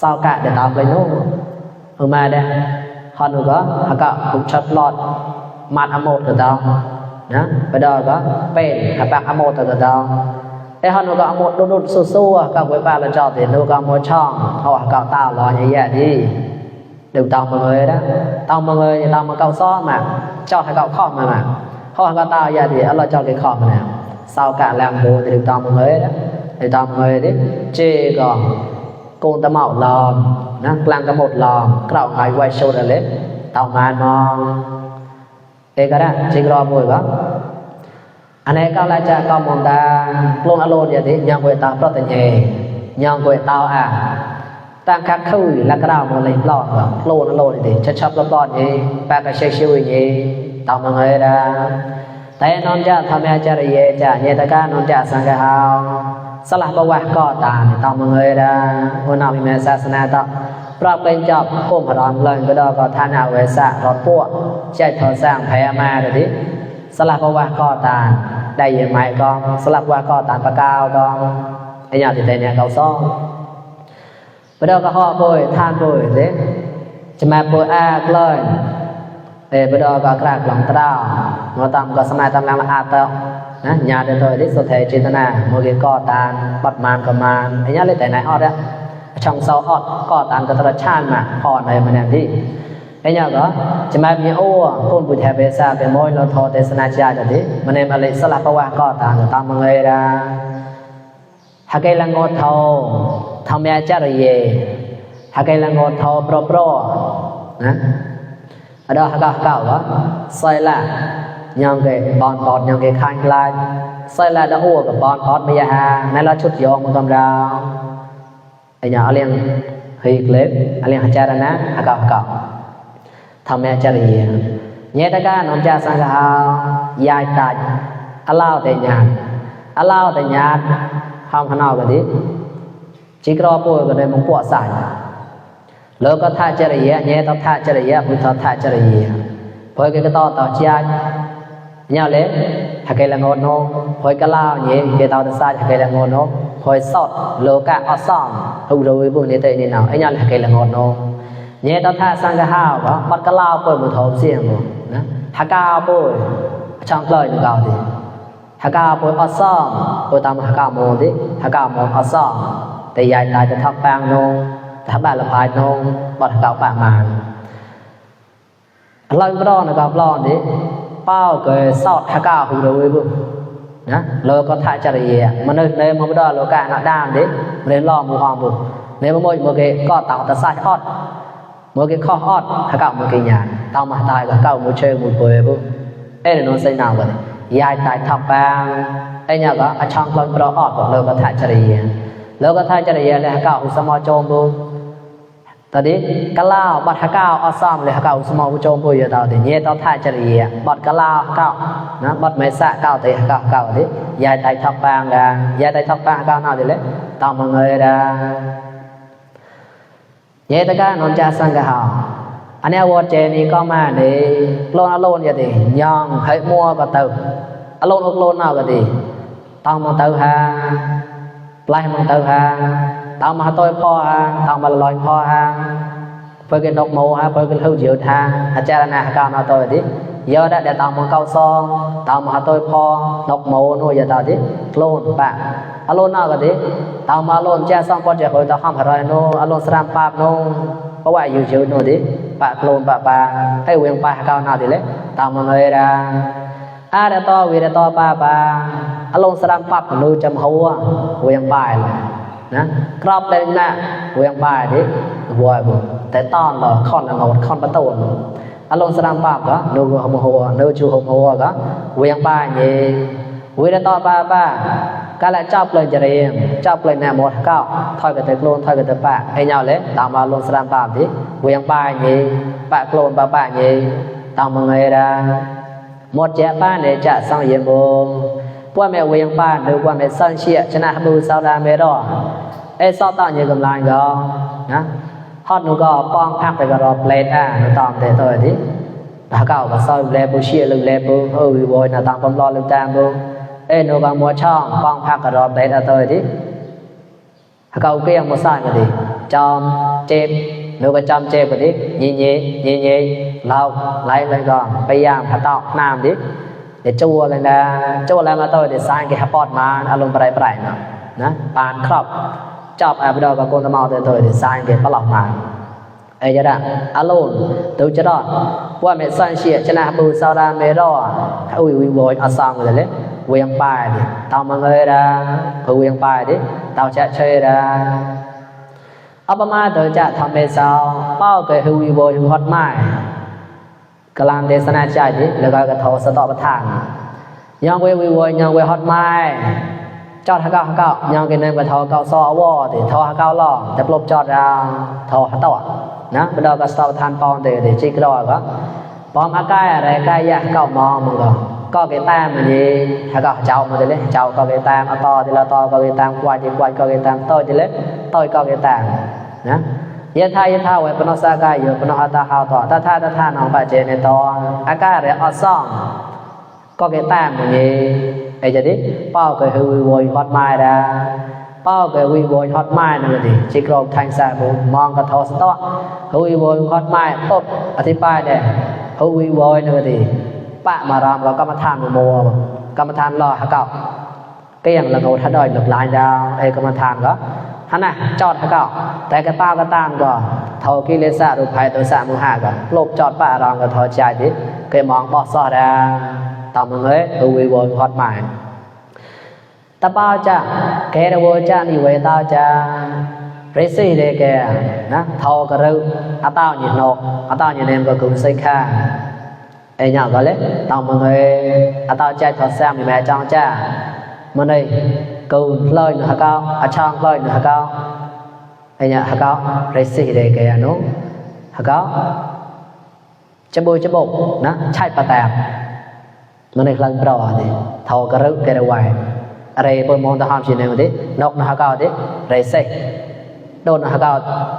สาวกะเด็กต่ำไปโน่มาเด้ฮอนก็หากะหุบชัดหลอดมาดอโมตะดาวนะไปดอก็เป็นหาปากอโมตะดาวไอ้ฮอนก็อโมตดุดสู้ๆก็ไว้ป้าละจอดนูก็โมช่องเขาหากะตาลอยแย่ๆดีดึงตามมาเลยนะตามมาเลยตามมาเก่าซ้อมาจอดให้เก่าข้อมาเขาหากะตาแย่ดีเอาละจอดcáiข้อมาแล้วสาวกะแรงโบดึงตามมาเลยนะดึงตามมาเลยดิเจก็โกนตะเมาลอมนะกลางกระหมดลอมกล่าวไงไว้โชดอะไรเต่ามานมองเอกระจิกรอมวยก็อันนี้ก็เลยจะก็มองตาลงอารมณ์อย่างนี้ยังเวตาเพราะแต่เนี่ยยังเวตาตั้งคักคุยแล้วก็ดาวมาเลยหลอดแบบลงอารมณ์อย่างนี้ชัดๆร้อนๆอย่างนี้แปลกเชี่ยวๆอย่างนี้เต่ามาเลยนะแต่นอนจะทำให้เจริญจะเนี่ยตะการนอนจะสังเกตเอาสลับว่าก็ตาเนี่ยต้องมาเลยนะวันนั้นมีแม่ศาสนาต่อปรับเป็นจอบก้มหอนเลยก็ได้ก็ทานเอาไว้สะรถพวกใช้ทอสร้างแพ้มาเดี๋ยวนี้สลับว่าก็ตาได้ยังไงก็สลับว่าก็ตาปากกาวก็ไอ้ยาติดใจเนี่ยเขาซ้อมไปได้ก็ห่อป่วยทานป่วยเด็กจะมาป่วยเลยไปได้ก็กระกล่องตราเราทำก็สมัยทำงานอาเตอนะญาติโดยที่สุดท้ายจิตนาโมเกก็ตานปัดมานกับมานไอ้ญาติเลยแต่ไหนออดอะช่องเสาออดก็ตานกับตระชาติมาพอในมันอย่างที่ไอ้ญาติก็จะมามีโอ้คนบุญแทบเบซ่าเป็นมวยเราทอเตสนาจาจะที่มันในมาเลยสลับว่าก็ตานตามมังเลยนะหากไอ้ละงดทอทำยาจารีเยหากไอ้ละงดทอโปรนะada hak-hak wa sai la nyang ke bon pot nyang ke khan lai sai la da ho ke bon pot me ya ha nai la chut yong ma kam da ai nya aliang hi klep aliang hajarana hak-hak tham ya chari nya ta ka nom cha sang ka yai ta alao te nya ham hanao ka ti chi kro po ka ne mong po saiแล้วก็ท่าเจริญเนี่ยต้องท่าเจริญพุทธท่าเจริญพอยก็ต่อเชียเนี่ยเลยหากละงอนโนพอยก็เล่าเนี่ยเกี่ยวกับศาสตร์หากละงอนโนพอยสอดโลกะอัศมหูเราวิบุญเนี่ยตัวนี้เนาะไอ้เนี่ยหากละงอนโนเนี่ยต้องท่าสังฆะก็ปัดก็เล่าเปิดมุทเสียงนะหากาปุยช่างกลอยนึกเอาดิหากาปุยอัศมปุยตามหากาโมดิหากาโมอัศมแต่ใหญ่ตายจะทับแปงโนถ้าบ้านละพายนงบัดเก่าปะมานลอยปลอนะครับปลอนี่เป้าเกยสอดหากาหูเลยบุนะเราก็ท่าจริยมันในมันไม่ได้โลกาหน้าด้านดิมันเลยล้อมือห้องบุในมันมวยมือเกยก็ต่างแต่สายอดมือเกยข้ออดหากามือเกยหยาดต่างมาตายกับเก่ามือเชยมือเปย์บุเอ้ยนนใส่หนาวกัน ยายตายทับปางไอ้เนี่ยก็อช่างกลอนปลออดบอกเลยก็ถ่ายจริยแล้วก็ถ่ายจริยเลยฮะเก่าอุสมอโจมบุตอนนี้กะลาวบัดฮะเก่าอซ้อมเลยฮะเก่าอุสมอโจมบุอยู่ตอนนี้เนี่ยต้องถ่ายจริยบัดกะลาวเก่านะบัดไม่สะเก่าแต่เก่าที่ยายตายทับปางกันยายตายทับปางเก่าน่าดีเลยตามมาเงยได้ยายตะการนนจ่าสังกะหาอันนี้วัดเจนี่ก็มาในโลนอโลนอย่างนี้ย่องให้มัวก็เติมอโลนอโลนเอาก็ดีต้องมาเติมฮะปลายมันเติมฮะต้องมาตัวพ่อฮะต้องมาลอยพ่อฮะเพื่อกินนกหมูฮะเพื่อกินเท่าเดียวทางอาจารย์นะก้าวนาตัวดิเยอะได้เดี๋ยวต้องมาเก้าซองต้องมาตัวพ่อนกหมูนู่นอย่างตัวดิโลนปะอโลนเอาก็ดีต้องมาโลนแจ้ซองพอจะคอยต้องห้ามอะไรนู่นอโลนสรามปาบนู่นเพราะว่าอยู่เฉยนู่นดิปะโคลนปะปาให้เวียงปะก้าวนาดิเลยตามมาเลยนะอาเดตอวีเดตอปาปาอารมณ์สรามปับนูจำหัวเวียงปลายเลยนะครอบเลยนะเวียงปลายดิบัวบุแต่ตอนเราค่อนละงดค่อนประตูอารมณ์สรามปับก็นูหัวนูจูหัวก็เวียงปลายนี่วีเดตอปาปาก็ละจับเลยจะเรียงจับเลยแนวหมดเก้าถอยกับเตะโคลนถอยกับเตะปะให้เงาเลยตามมาลงสรามปับดิเวียงปลายนี่ปะโคลนปะปะนี่ตามมาไงได้หมดแจ้ป้าเนี่ยจะสังเยี่ยมงว่าแม่เวียงป้าหรือว่าแม่สังเชียชนะบูซาดาเมรอไอ้ซอตอนยังกำลังก็นะฮอดนูก็ป้องพักแต่ก็รอเพลทนูตอมแต่ตัวที่ถ้าเก่าก็ซอยเลบูเชียหรือเลบูวิวอยนะตามความรอหรือตามบูไอ้นูก็มัวช่องป้องพักก็รอเพลทตัวที่ถ้าเก่าเกลี้ยงมัวซ่านก็ดีจอมเจ็บนูก็จอมเจ็บก็ดียี่เราไล่เลยก็พยายามขัดตอกน้ำดิเดี๋ยวจั่วเลยนะจั่วแล้วมาตัวเดี๋ยวสร้างกี่ฮับปอดมาอารมณ์ไปไปนะปานครอบจอบอาบดอกับโกนตะเมาตัวเดี๋ยวสร้างกี่ปลอกมาไอ้จะได้อารมณ์ตัวจะรอดว่าเมสันเชียชนะบูซาดาเมรอถ้าวิวอยอาซองเลยเลยเวียงปลายดิเตามาเงยได้เพื่อเวียงปลายดิเตาจะเชยได้อัปมาตัวจะทำเป็นสาวเป้าเกิดฮือวิวอยฮอตไม้กลางเดชนาใจดิแล้วก็กระโถสตอประทานยังเววิวยังเวฮอตไม้จอดห้าเก้ายังกินเงินกระโถเก้าซอวอดิโถห้าเก้าล่อจะปลบจอดเราโถห้าตัวนะไปดูกับสตอประทานปอนเดี๋ยวจิกรอก็ปอมอากายอะไรกายยะเก้ามองมึงก็เกตามมันนี่ห้าเก้าเจ้ามันเลยเจ้าก็เกตามเอาต่อทีละต่อก็เกตามควายทีควายก็เกตามโต้ทีละโต้ก็เกตามนะยันทายาไว้ปนสากายอยู่ปนหาตาหาวต่อถ้าน้องบาเจในตออากาศเรอซ่องก็เกตามอย่างนี้ไอ้จะดิเป้าเกิดวิวอยฮอตไม้ได้เป้าเกิดวิวอยฮอตไม้นั่นดิจิกรอบทางสายบุมองกระทอสตอวิวอยฮอตไม้ปุ๊บอธิบายเด้วิวอยนั่นดิปะมารามเราก็มาทานโมก็มาทานรอฮักเก่าเกี่ยงละโงถ้าดอยหลบลายดาวไอ้ก็มาทานก็ฮันน่ะจอดฮักเก่าแต่กระต้าก็ตามก็เท่ากิเลสะรูปภัยตัวสะมุหะก็ลบจอดปะรามก็ทอใจดิเคยมองบอสซอดาตามมึงเอ้ยวิวฮอตไม้ตะเป้าจ้าแกระโวจ้านี่เวต้าจ้าเรซี่เด็กนะเท่ากระรึอาต้าหยิบนกอาต้าหยิบเนมก็คุ้มใส่ข้าไอ้เนี่ยก็เลยตามมึงเอ้ยอาต้าใจทอดแซมมีแม่จ้องจ้ามันเลยกูลอยหนึ่งฮักเก้าอาช่างลอยหนึ่งฮักเก้าไอ้เนี่ยฮักเก้าเรซี่เด็กนู้ฮักเก้าจะบุกนะใช่ปะแตกมันเลยคลั่งปลอดดิเท่ากระรึแกระไวอะไรพวกมองตาหามชีนเองดินกนะฮักเก้าดิเรซี่โดนฮักเก้า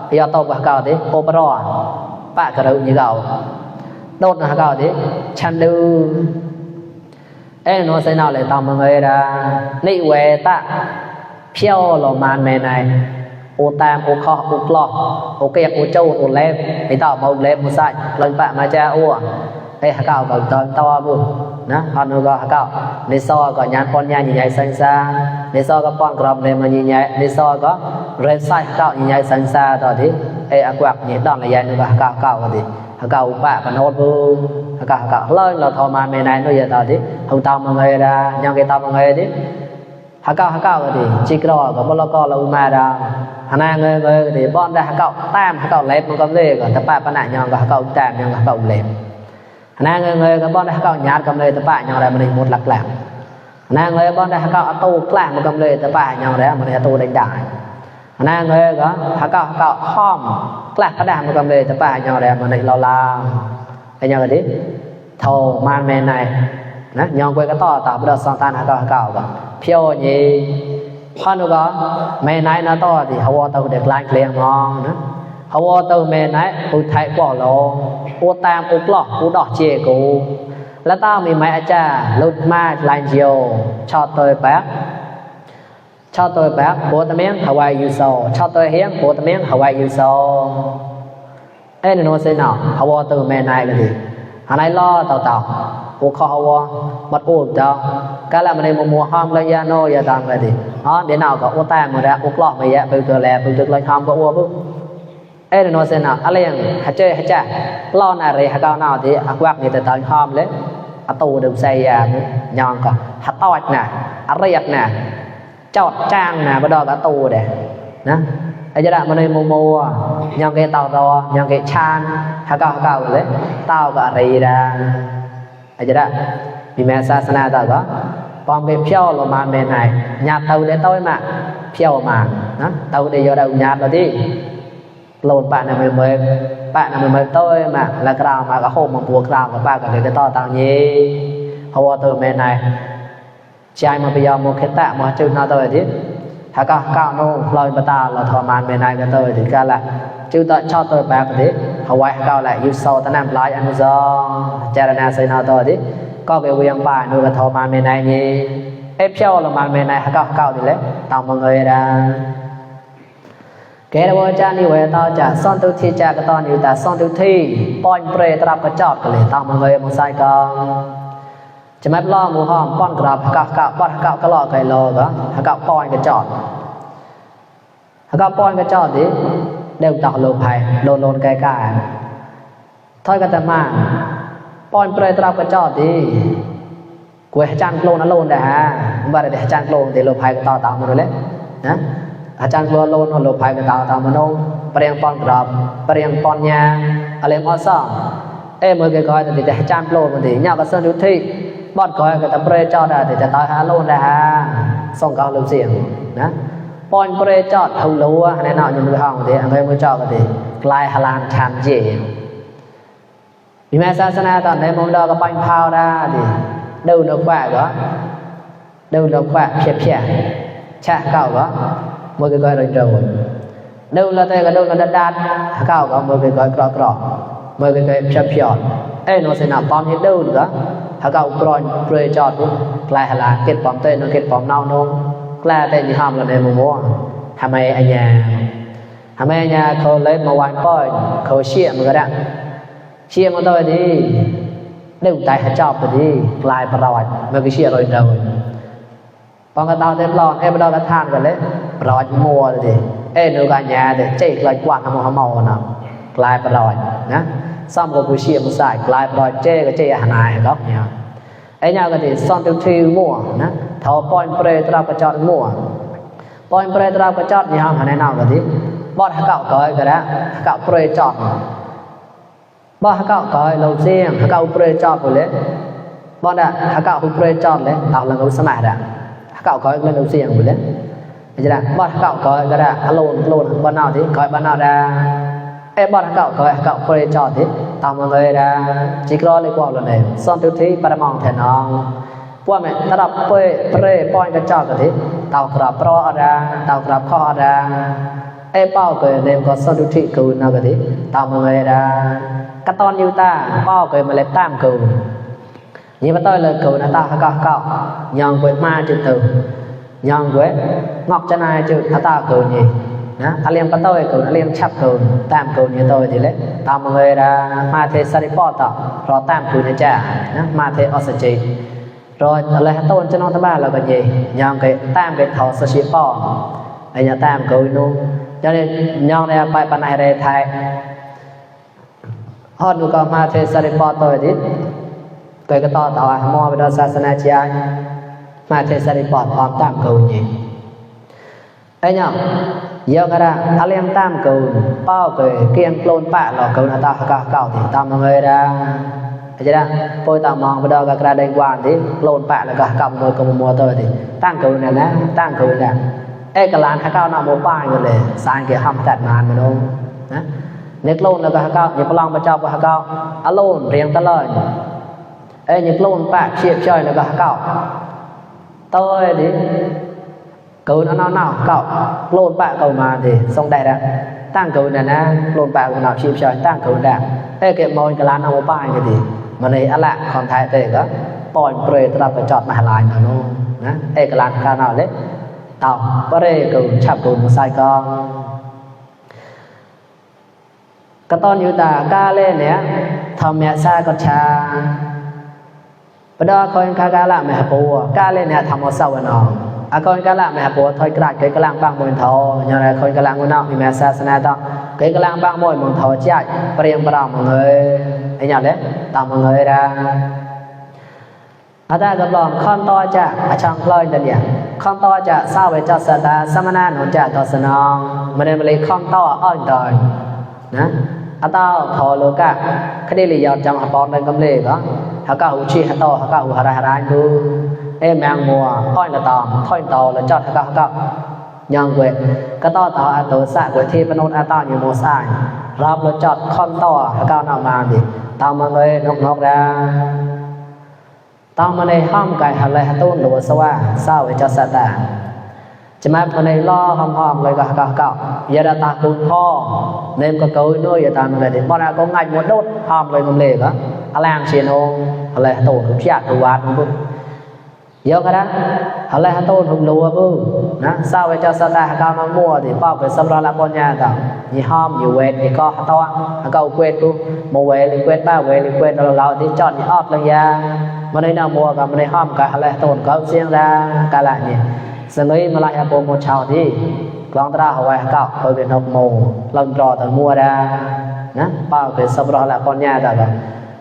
พยาตบฮักเก้าดิโอปรอปะกระรึยี่เก้าโดนฮักเก้าดิฉันดูเอ็นโนเซนเอาเลยตามมึงเลยนะนี่เวตาเพี้ยวหล่อมันเมนัยโอตามโอคอโอกลอโอเกียกโอโจโอเล็บไอต่อมาเล็บมุสัยลงปะมาจ้าอ้วไอฮักเก้าก็ตอนตัวบุนะฮอนก็ฮักเก้าในซอก็ยานปอนยานใหญ่สังสาในซอก็ป้อนกรอบเลยมันใหญ่ในซอก็เรนไซฮักเก้าใหญ่สังสาต่อที่ไออักวักเนี่ยดอนใหญ่นึกว่าฮักเก้าก็ดีฮักเก้าปะปนโนบุฮักเก้าเล่นเราทอมาเมนัยนู่นอย่างต่อที่เขาตามมึงเลยนะยังแกตามมึงเลยดิฮักเก้าก็ดีจิกรอก็บล็อกก็เรามาดาฮานาเงยก็ดีป้อนได้ฮักเก้าแต้มฮักเก้าเล็บมันก็เล่ก็แต่ปะปะหนักยังก็ฮักเก้าแต้มยังฮักเก้าเล็บ na người có bọn đã có nhát cầm lê tập bạ nhau ra mình một lạc lạc na người bọn đã có tu lạc một cầm lê tập bạ nhau ra mình tu đánh đại na người có hòm lạc cái đàn một cầm lê tập bạ nhau ra mình lao lao anh nhau là đi thầu man men này nè nhau quay cái to tạo bây giờ sang tan có phiêu nhì khoan được có men này nó to thì hậu tàu được lại liền ngon nữa hậu tàu men này tôi thấy bỏ lô ô tam ô lọ ô đỏ chè côแล้วtaoมีไหมอาจารย์ลุดมาลายเดียวชอบตัวแบบโบตเมียงฮาวายยูโซชอบตัวเฮียงโบตเมียงฮาวายยูโซเอ้ยโน้ตเซนอ่ะฮาวตัวแม่นายกันดิอันไหนล้อเต่าโอ้ข้อฮาวมัดโอ้เจ้าก็แล้วมันในมัวห้องเลยยาโนยาตามกันดิอ๋อเดี๋ยวnàoก็โอ้แต่หมดแล้วโอ้กล้อไม่แยะไปตัวแลไปตัวลอยทำก็โอ้ปุ๊บเอ้ยโน้ตเซนอ่ะอะไรอย่างฮัจเจฮัจจ่าล้ออะไรฮักเอาหน้าที่อักวักนี่แต่ตอนห้อมเลยอัตโตดึงใส่ยายองก็ฮัตตอดน่ะอะไรอย่างน่ะจอดจ้างน่ะบ่ดอกอัตโตเด้นะไอ้จะได้มาในมัวยองเกตาวยองเกชานฮักเอาเลยตาวก็อะไรดาไอ้จะได้มีแม่ศาสนาตาก็ปอมเก็บเพี้ยวลงมาแม่ไหนญาติเตาได้ต้อยมาเพี้ยวมานะเตาได้ยอดญาติเราที่โลนbạn này mới tôi mà là cào mà có hôm mà bùa cào của ba cả cái to tao nhỉ hầu từ mẹ này trai mà bây giờ một cái tạ mà chữ nào tôi thì hả cao nô lời bà ta là thọ màn mẹ này cái tôi thì ca là chữ tôi cho tôi ba cái hầu ai cao lại yêu sâu ta nằm lại ăn do cha na xây nào tôi thì có cái quyền bài nuôi cái thọ màn mẹ này nhỉ ép treo là màn mẹ này hả cao thì lấy tao mọi người ra cái đó cha như vậy tao chả son tu thi cha cái tao như ta son tu thi pon pre trap cái chọt cái tao mọi người một sai con chỉ mất lo mua hòm pon grab cạo cái lọ cái lò đó cạo pon cái chọt thì đều tạo lô phải lôn cái cả thôi cái tầm mà pon pre trap cái chọt thì quay chăn lôn nó lôn đấy ha và để chăn lôn thì lô phải cái tao một rồi đấy nháอาจารย์กลัวโลนโลภายกับตามมโนเปรียงปอนกรอบเปรียงปอนยาอะไรมอซ่อเมื่อกี้ก็จะติดอาจารย์โลนมันดีเนี่ยก็เสนอที่บอดก็จะตะเปรย์จอดได้จะต่อยหาโลนได้ฮะส่งกาวลืมเสียงนะปอนเปรย์จอดทำรู้ว่าในหน้าอยู่มือห้องดีอันนี้มือจอดก็ดีกลายฮาลานชันเจี๋ยมีแม่ศาสนาตอนในมุมดอกก็ปังพาวได้ดีดูนกแฝกเพี้ยแช่เก่าก็một cái gọi rồi đâu là tay cái đâu là đắt cao có một cái gọi cọ một cái champion nó sẽ nằm bom như đâu nữa cao còn pre chọt lại là kết bom tên nó kết bom nào nó là tên như hàm là này mua hàm ai anh nhà khâu lấy một vài coi khâu chia một cái đạn chia một tôi đi đều tại hạt chọp rồi đi lại vào rồi một cái chia rồiบางกระตาเต็มหลอดบางกระทานกันเลยรอยมัวเลยนูกันยาเด็กเจ๊กลายกว่าทำหัวเมานะกลายเป็นรอยนะซ่อมกับผู้เชี่ยวผู้ใส่กลายเป็นรอยเจ๊กับเจ๊หนายก็เนี่ยเนี่ยก็ที่ซ่อมติวทิวมัวนะเท่าปอยเปรย์ตราประจอดมัวปอยเปรย์ตราประจอดเนี่ยหาในนาวก็ที่บอดเก่าก้อยก็ได้เก่าเปรย์จอดบอดเก่าก้อยเราเสี่ยงเก่าเปรย์จอดไปเลยบอดเก่าเปรย์จอดเลยเอาหลังเอาสมัยอะเก่าก้อยเล่นเอาเสียงไปเลยจะได้บอดเก่าก้อยก็ได้โลนบ้านนาวที่ก้อยบ้านนาวได้บอดเก่าก้อยเก่าเปรย์จอดที่ตามมาเลยได้จิกรอเลยกว่าเลยซ่อนตัวที่ประมองแทนน้องพวกแม่ถ้าเราเปรย์ป้อนกระจอกกันที่เต่ากระปรอได้เต่ากระข้อได้เป้าเกิดเดิมก็ซ่อนตัวที่กูน่ากันที่ตามมาเลยได้กระตอนยูตาเป้าเกิดมาเล็บตามกูนี่มาต้อยเลยกูนะตาเก่ายังเวทมาจุดตัวยังเวทงอกจะนายจุดตากูนี่นะอาเลียมก็ต้อยกูอาเลียมชับกูตามกูนี่ต้อยทีเล็กตามมาเลยได้มาเทสริปอต่อรอตามกูนี่จ้านะมาเทออสจีรออะไรต้นจะนอนที่บ้านเราก็ยี่ยังเกตามเกทอสชิปอไอ้ยังตามกูนู่นจะเนี่ยยังเนี่ยไปปันไหนเลยไทยฮอดดูก็มาเทสริปอต้อยทีเกิดก็ต่อมอไปดูศาสนาเชียมาเทศริปอดพร้อมตามกูนี่ไอ้เนี่ยเยอะก็ได้อะไรยังตามกูเป้าเกิดเกียงโคลนปะหลอกกูนะตาเก่าที่ตามมาเลยได้ จะได้ปอยตามองไปดอกกระไดกวานที่โลนแปะแล้วก็กำมือกำมัวตัวที่ตั้งเกินนะตั้งเกินนะกระลานข้าเก้าหน้าโมป้ายกันเลยสารเกี่ยวห้ามจัดงานมันโน้นะเน็กโลนแล้วก็ข้าเก้าอย่าพลังประจับข้าเก้าอโลนเรียงตะเลยเน็กโลนแปะเชียบช่อยแล้วก็ข้าเก้าตัวดิเกินเอาหน้าเก้าโลนแปะเก่ามาดิทรงได้แล้วตั้งเกินนะโลนแปะกับหน้าเชียบช่อยตั้งเกินได้เก็บมอยกระลานเอาโมป้ายกันดิมันในอะไรคนไทยเตะก็ปล่อยเปรย์ตรับไปจอดมาลายมาโน่นะกระลานข้าวหน้าเล็กเต่าก็ได้กูชับกูมาใส่กองก็ตอนอยู่ตากาเล่เนี่ยทำเมียซาก็ชาประดาคอยคากาละแม่ปัวกาเล่เนี่ยทำเอาเศร้าหนอคอยกาละแม่ปัวถอยกระดาษเกยกระลังบางมวยทออย่างไรคอยกระลังมันนอกมีแม่ซาสนาต่อเกยกระลังบางมวยมันทอใจเปรียงปรามเงยไอ้อย่างเล็กตามเงยraอาจารย์กับลองข้อมต่อจะอาช่างพลอยเดียข้อมต่อจะเศร้าไปจัดสตาสมณะหนุนจะต่อสนองมันในบริข้อมต่ออ้อยดอยนะอาตาทอโลกะคดีลิยอดจังหปอนในกำเล่ก็ฮักกะหูชีฮัตโตฮักกะหูหาราดูแมงมัวอ้อยละตอมถอยต่อแล้วจอดฮักกะยังเวก็ต่อต่ออาตัวสะเวทีปนุษอาตาอยู่โมสายรับแล้วจอดข้อมต่อฮักกะนำมาดิตามมาเลยนกราตามมาในห้องไก่หันเลยฮัตตุนหรือสว่าเศร้าไว้จัดสตาจะมาในล้อหอมๆเลยก็เก่าอย่าได้ตาคุณพ่อเนมก็เกยด้วยอย่าตามเลยดิบ่ได้ก็ง่ายหมดโดดหอมเลยมันเลยก็อะไรอังเชียนองอะไรฮัตตุนเชียดตัววัดมันเยอะขนาดอะไรฮัตตุนหุ่นรัวปุ๊นะเศร้าไว้จัดสตาเก่าน้ำมัวดิป้าไปสำรองละปนยาต่างยี่ห้อมอยู่เวทนี่ก็ฮัตตุนเก่าเวทปุ๊โมเวลิเวทบ้าเวลิเวทเราที่จอดยี่ออดเลยยามันในน้ำมัวกับมันในห้อมกับอะไรต้นก็เสียงดังกาละนี่สมัยมาลายโปรโมชาวที่กลองตราเอาไว้เก่าเคยเป็นนกโมลำรอแต่มัวดานะป้าเป็นสำรองละคนยาแต่ก็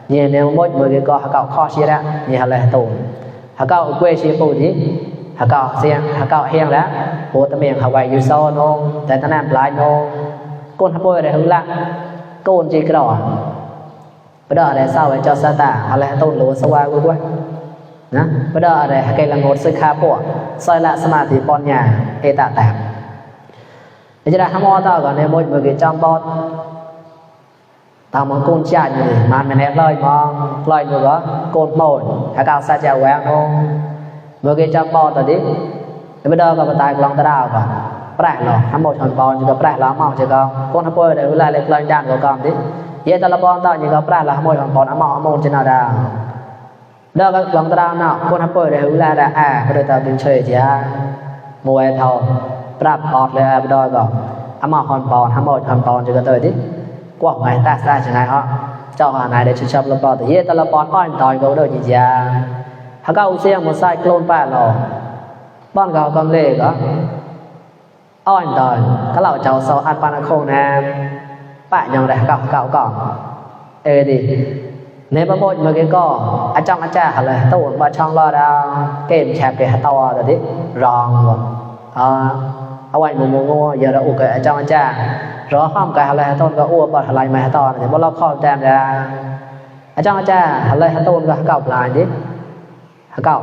เนี่ยเนี่ยมดมือก็เก่าข้อชี้ละนี่อะไรต้นเก่าเกวชีปูที่เก่าเสียงเก่าเฮียงแล้วโปรตเมียงเขาไว้อยู่โซนงแต่ตอนนั้นปลายนงก้นทับโบยอะไรหึงละก้นจีกรอbây giờ để sao vậy cho sa tả hay là tôn lúa sâu qua quên nè bây giờ để cái là ngột sôi khá của soi lại sama thì con nhà e tạ tạm để cho ra ham o tao còn nên mỗi người trong bot tao muốn côn chạy như mà mình em lời nữa côn mồi hay cao sa chèo quẹo không người cái trong bot rồi đi bây giờ còn tài lòng ta đào cả bẻ rồi ham một phần bò chỉ có bẻ lắm màu chỉ có con hấp bơi để lại lên lên đàn của con điเยตละบอนตาอย่างกับปลาละมวยของปอนอมอมอนจินาดาเด้อก็ลองตราเนาะคนฮับเปิดได้ฮู้ลาดาก็ได้ตาเป็นเฉยจ้ามวยเท่าปรับออดเลยบ่ดอยก็อมอของปอนฮัมอของปอนจะก็เตยดิกว่าไงตาซาจังไงฮะเจ้าหาไหนได้ชิชับละปอนแต่เยตละบอนอ้อยตอยก็เด้อจิจ้าฮักเก้าเสียงบ่ใส่โคลนป้าหรอบ้านก็กำเลก็อ้อยตอยก็เหล่าเจ้าเซาอันปานโคงนะป้ายังได้เก่าก่อนดิในประโมทเมื่อกี้ก็อาจารย์อะไรตัวมาช่องรอดาวเกมแชร์เกมตัวแต่ดิรองเอาไว้งูอย่าเราอุกอาจารย์รอห้ามกันอะไรต้นก็อ้วนบอดอะไรมาต่อแต่พอเราเข้าแต้มได้อาจารย์อะไรต้นก็เก่าปลายดิเก่า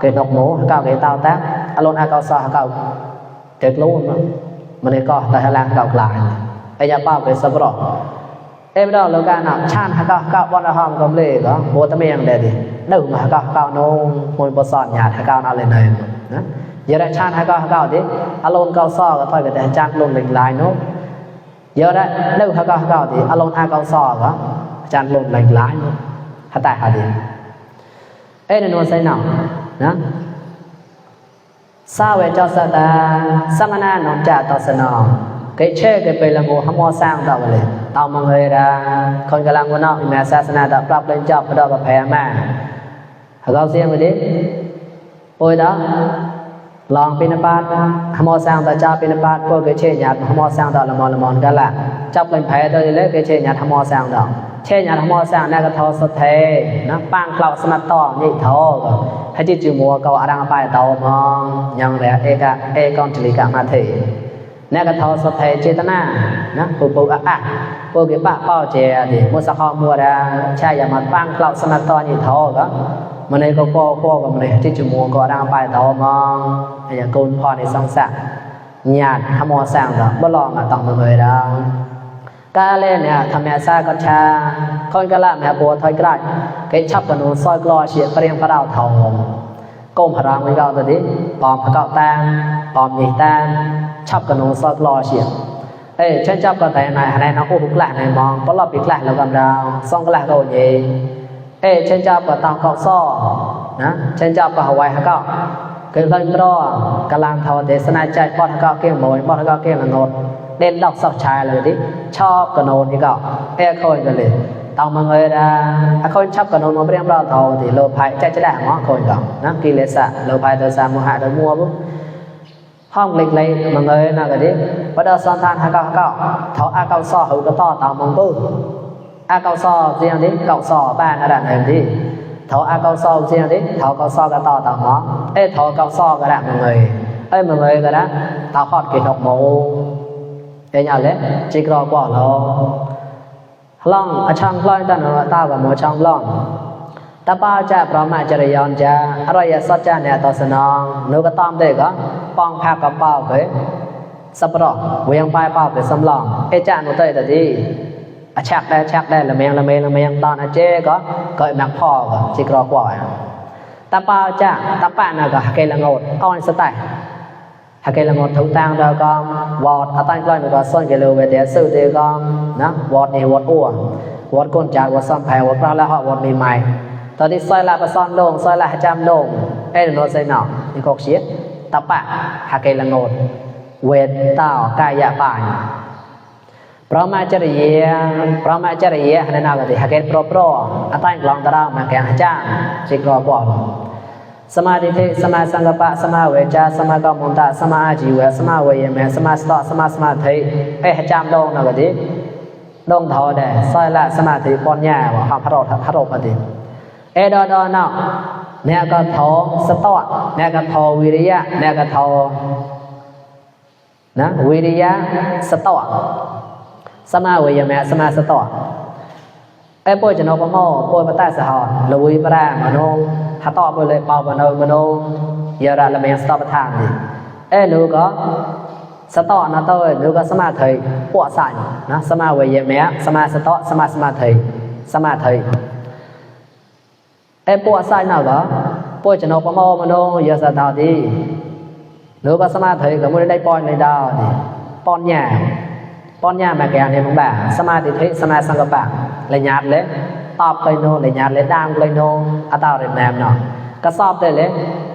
เกิดนกหนูเก่าเกิดเต่าแต้มอารมณ์เก่าซอเก่าเกิดลุ้นมันเลยก็แต่หลังเก่าปลายไอ้ยาป้าเป็นสับปะรดเอ็มดอกโลกาหนักชาญฮักเก่าบอลหอมกำเล่ก็โบตะเมียงเด็ดดินึ่งมาฮักเก่าโน่มวยปสอนหยาดฮักเก่านั่นเลยนะเยอะได้ชาญฮักเก่าดิอารมณ์เก่าซ้อก็ต่อยกับแต่จานลงหนึ่งลายโน่เยอะได้นึ่งฮักเก่าดิอารมณ์เก่าซ้อก็จานลงหนึ่งลายโน่ฮัตตาฮัดดิเอ็นนวลไซน์หนาวนะซาเวจสตาสมณะนนจ่าต่อสนองcái chế cái bề là ngô hâm mô sang tao vậy tao mà người ra con cái lăng của nó thì mẹ sa sana tập tập lên chọc cái đó gặp hè mà hả riêng rồi đi ôi đó lòng pin apart hâm mô sang tao cho pin apart cô cái chế nhạt hâm mô sang tao là mòn cái là chọc lên hè tôi lấy cái chế nhạt hâm mô sang tao chế nhạt hâm mô sang này cái thao sốt thế nó bang cào sâm to như thao hay chỉ chịu mua cào ăn bài tao mong nhang rẻ e con chỉ cả mà thì แนกทอสเทเจตนานะปูปูอะปูกิปะเป้าเจดิมุสะคอมัวดาชายามาปังกล่าวสนัตตอนี่ทอก็มันเลยก็โคก็มันเลยที่จมูกก็ดังไปทอมองอย่างกูนพอในสังสารญาติทำมอสร้างก็บ่ลองต้องมาเลยดาวกาเล่เนี่ยทำแม่ซาก็ชาคนกะละแม่บัวถอยใกล้เกชับกันนูซอยกลอเฉียดเปรียงพระดาวทองก้มพลังไม่เก่าตัวนี้ปอมพระเก่าแตงปอมหนีแตงชับกันนูซอยกลอเฉียดฉันจับกันแต่ไหนไหนน้องอุ้มกล้าไหนมองเพราะเราปิดกล้าเรากำดาวซ่องกล้าเราเย่ฉันจับกับตองเกาะซ้อนะฉันจับกับหวายฮะเก่าเกิดขึ้นรอกำลังทำเดชนาใจปอดเก่าเกี่ยงโมยปอดเก่าเกี่ยงละโนดเด่นดอกสักชายเลยดิชอบกระโนนที่เก่าคนกันเลยต้องมาเงยดาคนชอบกระโนนมาเปรี้ยงเราทอที่โลภะใจจะได้หมอคนก่อนนะกิเลสะโลภะโทสะโมหะโดยมัวปุ๊บห้องเล็กๆมาเงยนะกันดิพอเดินสันทานฮะเก่าเท่าอาเก่าซ้อหูก็ต่อตามมองปุ๊บอาเก่าซ้อเสียงดิเก่าซ้อบ้านอะไรนั่นดิเท่าอาเก่าซ้อเสียงดิเท่าเก่าซ้อก็ต่อตามหมอเท่าเก่าซ้อก็ได้มาเงยมาเงยก็ได้ตาขอดกินดอกโมอย่างเลยจิกรอกว่าเราล่องช่างล่องตั้งหัวตากับหมอช่างล่องตาป้าจะพร้อมมาจริยอนจะอะไรสัจจะเนี่ยต่อสนองนูก็ต้อมเด็กก็ป้องพักกับเป้าเคยสับปะรดเวียงปลายเป้าไปสำรองจ้าหนูเตยแต่ที่ชักได้ละเมียงตอนเจ๊ก็นักพ่อก็จิกรอกว่าตาป้าจะตาป้าน่ะก็เกลังโง่อ่อนสไตล์หากเกลังงดทุกทางเราก็วอดเอาตั้งกล้อยเราก็ส่วนเกลือเวทีสื่อเดียวก็นะวอดนี่วอดอ้วนวอดก้นจากวอดซ้ำแผ่วอดปลาแล้ววอดมีใหม่ตอนที่ซอยละประซอนลงซอยละจำลงโนใส่หนอนี่ก็เชียตะปะหากเกลังงดเวทเต่ากายะป่ายพระมาจริยนั่นน่ะก็ที่หากเกลโปรเอาตั้งกลองตะราวมาแกงจ้าจิกรอบอลสมาธิสมาสังกัปปะสมาเวจาสมากรรมุตตะสมาอาจีวะสมาเวเมสมาสตสมาสมาธิจามลงนะก็ดิลงทอได้ซอยละสมาธิปอนญาว่าพระโรปฏิดอเนาะเนี่ยก็ทอสตอเนี่ยก็ทอวิริยะเนี่ยก็ทอนะวิริยะสตอสมาเวเมสมาสตอป่วยจะนกปะโมป่วยปะตาสะหอนลุยปะแรงมโนถ้าต่อไปเลยเป่ามโนยาระละเมียสตอประทานดิหนูก็สตอนะเต้ยหนูก็สมาธิปวดใส่นะสมาเวเยเมะสมาสตอสมาธิปวดใส่น่ะก็ป่วยจะนกปะโมโนยาสตอดิหนูก็สมาธิก็ไม่ได้ปอนในดาวดิปอนญามาแกเนี่ยมึงบ่าสมาธิสมาสังกัปปะเลยญาติเลยตอบเลยโนเลยญาติเลยดังเลยโนอัตตาเรียนแนมเนาะก็สอบได้เลย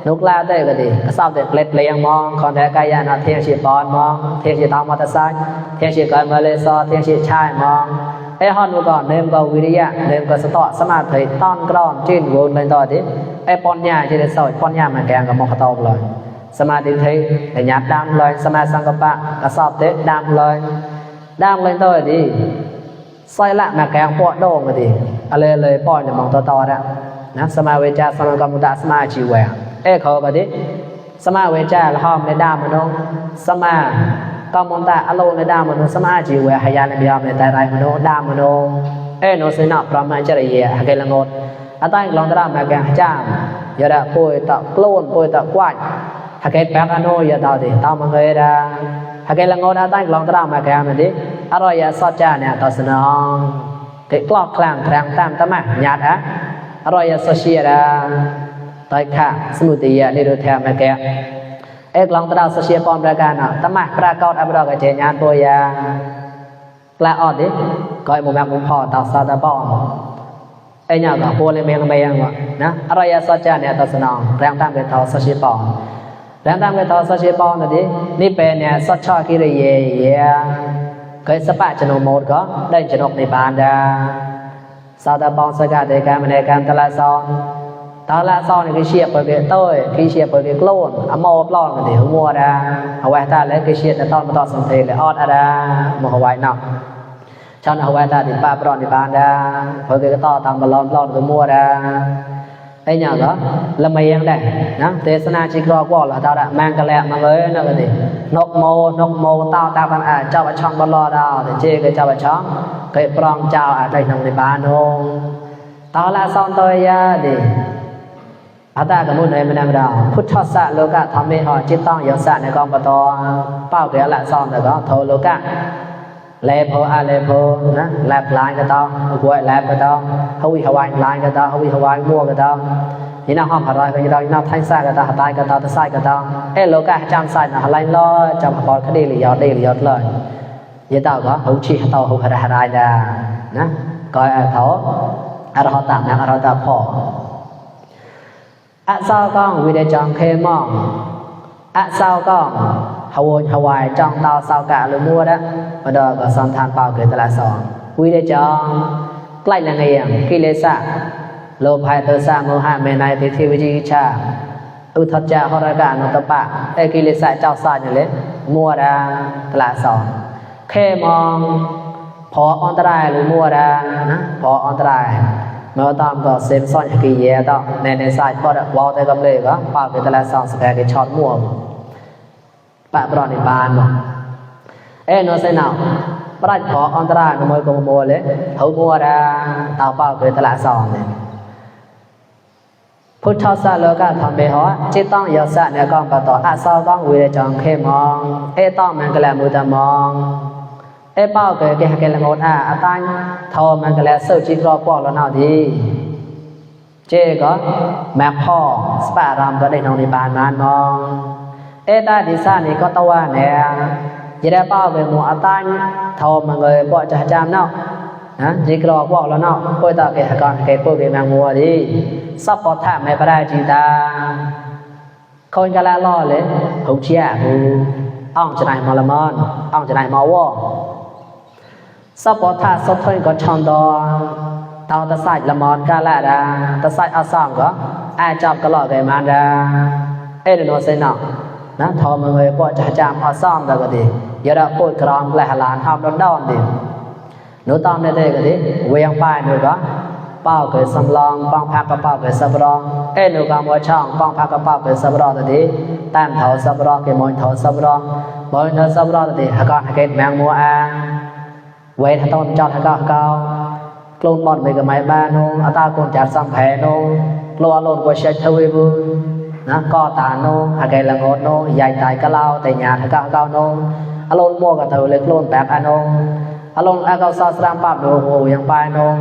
นุกลาได้ก็ดีก็สอบได้เล็ดเลียงมองคอนแทกายานะเทียงชีปอนมองเทียงชีตามมอเตอร์ไซค์เทียงชีกายมาเลซอเทียงชีชายมองฮอนก่อนเนมก็วิริยะเนมก็สตอสมาธิต้อนกรอนจิ้นวนเลยต่อดิปอนญาที่ได้สอยปอนญามาแกงกับมอขตอบเลยสมาธิเลยญาติดังเลยสมาสังกัปปะก็สอบเด็ดดังเลยตัวดิซอยละมาแกงปอดโด่งก็ดีอะไรเลยปอดจะมองต่อนะสมาเวจาสมากรรมุตตะสมาชีวะเขาก็ดิสมาเวจาละหอมในดามโนสมากรรมุตตะอโลในดามโนสมาชีวะหายาในบิยามในไตรายโนดามโนโนสินะพระมัญจริยะหากลังงดอัตย์ลองตระมาแกงจามยาดะป่วยตะโกลนป่วยตะกวาดหากแปลกอโนยาดาวดิตามมังเกดาหากลังงดอัตย์ลองตระมาแกงนั่นดิอร่อยสัจจะเนี่ยต่อสนองเกกลอกคลางแรงตามตะมะญาติอร่อยสัจเชียระตอยค่ะสมุติยะนิโรธามาแกลองตระสัจเชียปอนประการน่ะตะมะปรากฏอัปดอกเจญาตัวยากละออดดิก้อยมุมมุมพอต่อสาตะปอนเนี่ยก็พัวเลยเมียงว่านะอร่อยสัจจะเนี่ยต่อสนองแรงตามเกทอสัจเชียปอนแรงตามเกทอสัจเชียปอนดินี่เป็นเนี่ยสัจฉกิริยะเคยสปะจโนโมดก็ได้จนกในบานดาสาวตาบองสกัดในการในการตะละซอนนี่คือเชียบเปิดเกต้อยคือเชียบเปิดเกโกลนอโมปลอนกันที่หัวดาเอาไว้ตาแล้วคือเชียบแต่ตอนมาต่อสัมเพลเลยออดอาดาโมหไว้นักชอนเอาไว้ตาติดป้าปลอนในบานดาเปิดเกต่อตามบอลลอนกับมัวดา ai nhờ đó là mày ăn đây đó thế sana chỉ có qua là tao đã mang cái lẹ mà người nó cái gì nọc mô tao bằng cho bà chong bà lo đào thì chê cái cho bà chong cái prong chào đây nông đi bán không tao là xong tôi thì ta cái môn này mình đang đào phút thoát xạ lô cả thầm mê hỏi chết tông yếu xạ này con bà to bao cái lại xong rồi đó thôi lô cả lẹp hồ nè lẹp lại cái tao quậy lẹp cái tao hôi hawai lại cái tao hôi hawai mua cái tao thì nào hòm phải cái tao nào thanh xa cái tao tay cái tao sai cái tao lô cả trăm sai là lại lo trong bọn cái đi lìa lời vậy tao có hữu chi tao hữu hài hài ra nè coi thấu họ tạm nè họ tạm phò sao con vì để chọn khe mong sao con Hawaii trong tao sao cả lũ mua đó và đó có xong than bao kể ta là xong vì để chọn lại là ngày khi lê xạ lô bài tơ xa mô hạ mê này thì thi với chi cha thật cha họ ra cả nó tập bạc khi lê xạ trao xa như thế mua ra ta là xong khe mong phó ổn trai lũ mua ra phó ổn trai mà tạm có xem xong kỳ dễ đó nên sai có được vào tới gầm lề đó bao cái ta là xong sẽ cái chọn mua bạn bro này bàn mà nó sẽ nào bắt có on tra nó mới có mua lấy thấu mua ra tao bao cái ta là xong này phút sau xa lỡ cả thằng bé họ chỉ tông yếu xạ này con và tỏ sao con vì để chọn khe mong tông mình cái là mùi ta mong bao cái là một tanh thầu mình cái là sơ chỉ rõ bỏ là nào thì chê có mẹพ่อ spa ram có đây nông đi bàn man mong ta thì xa này có tao nè vậy đã bao về mùa tanh thầu mà người bỏ cho chăm nào chỉ rõ bỏ là nào coi ta cái con cái cô cái mang mùa đi sắp có thảm này phải đây chị ta không cái là lo lên không chia ông cho này mà làm ông cho này máu sắp có thả sắp thôi có chọn đó tao ta sai làm món cá lạ ra ta sai áo xong có ai chọn cái lọ cái mang ra nó sẽ nào nó thò mọi người bỏ cho chạm áo xong rồi cái gì giờ đã phôi còng lại là học đón đòn thì nếu tao đây cái gì quen bài nữa đó bao cái sầm long băng phạc cái bao cái sập rong nếu có mua chọn băng phạc cái bao cái sập rong thì tam thầu sập rong cái mồi thầu sập rong mồi thầu sập rong thì con cái mang mua vậy thằng tao chọn thằng cao clone bọn mình cái máy ba nô ta còn chặt xong hè nô lo lộn qua xe chơi vui nó co tà nô cái là ngột nô dài tài cá lao tại nhà thằng cao nô lộn mua cả tàu lấy clone bẹp nô lộn cao sao sang bắp nô vàng ba nô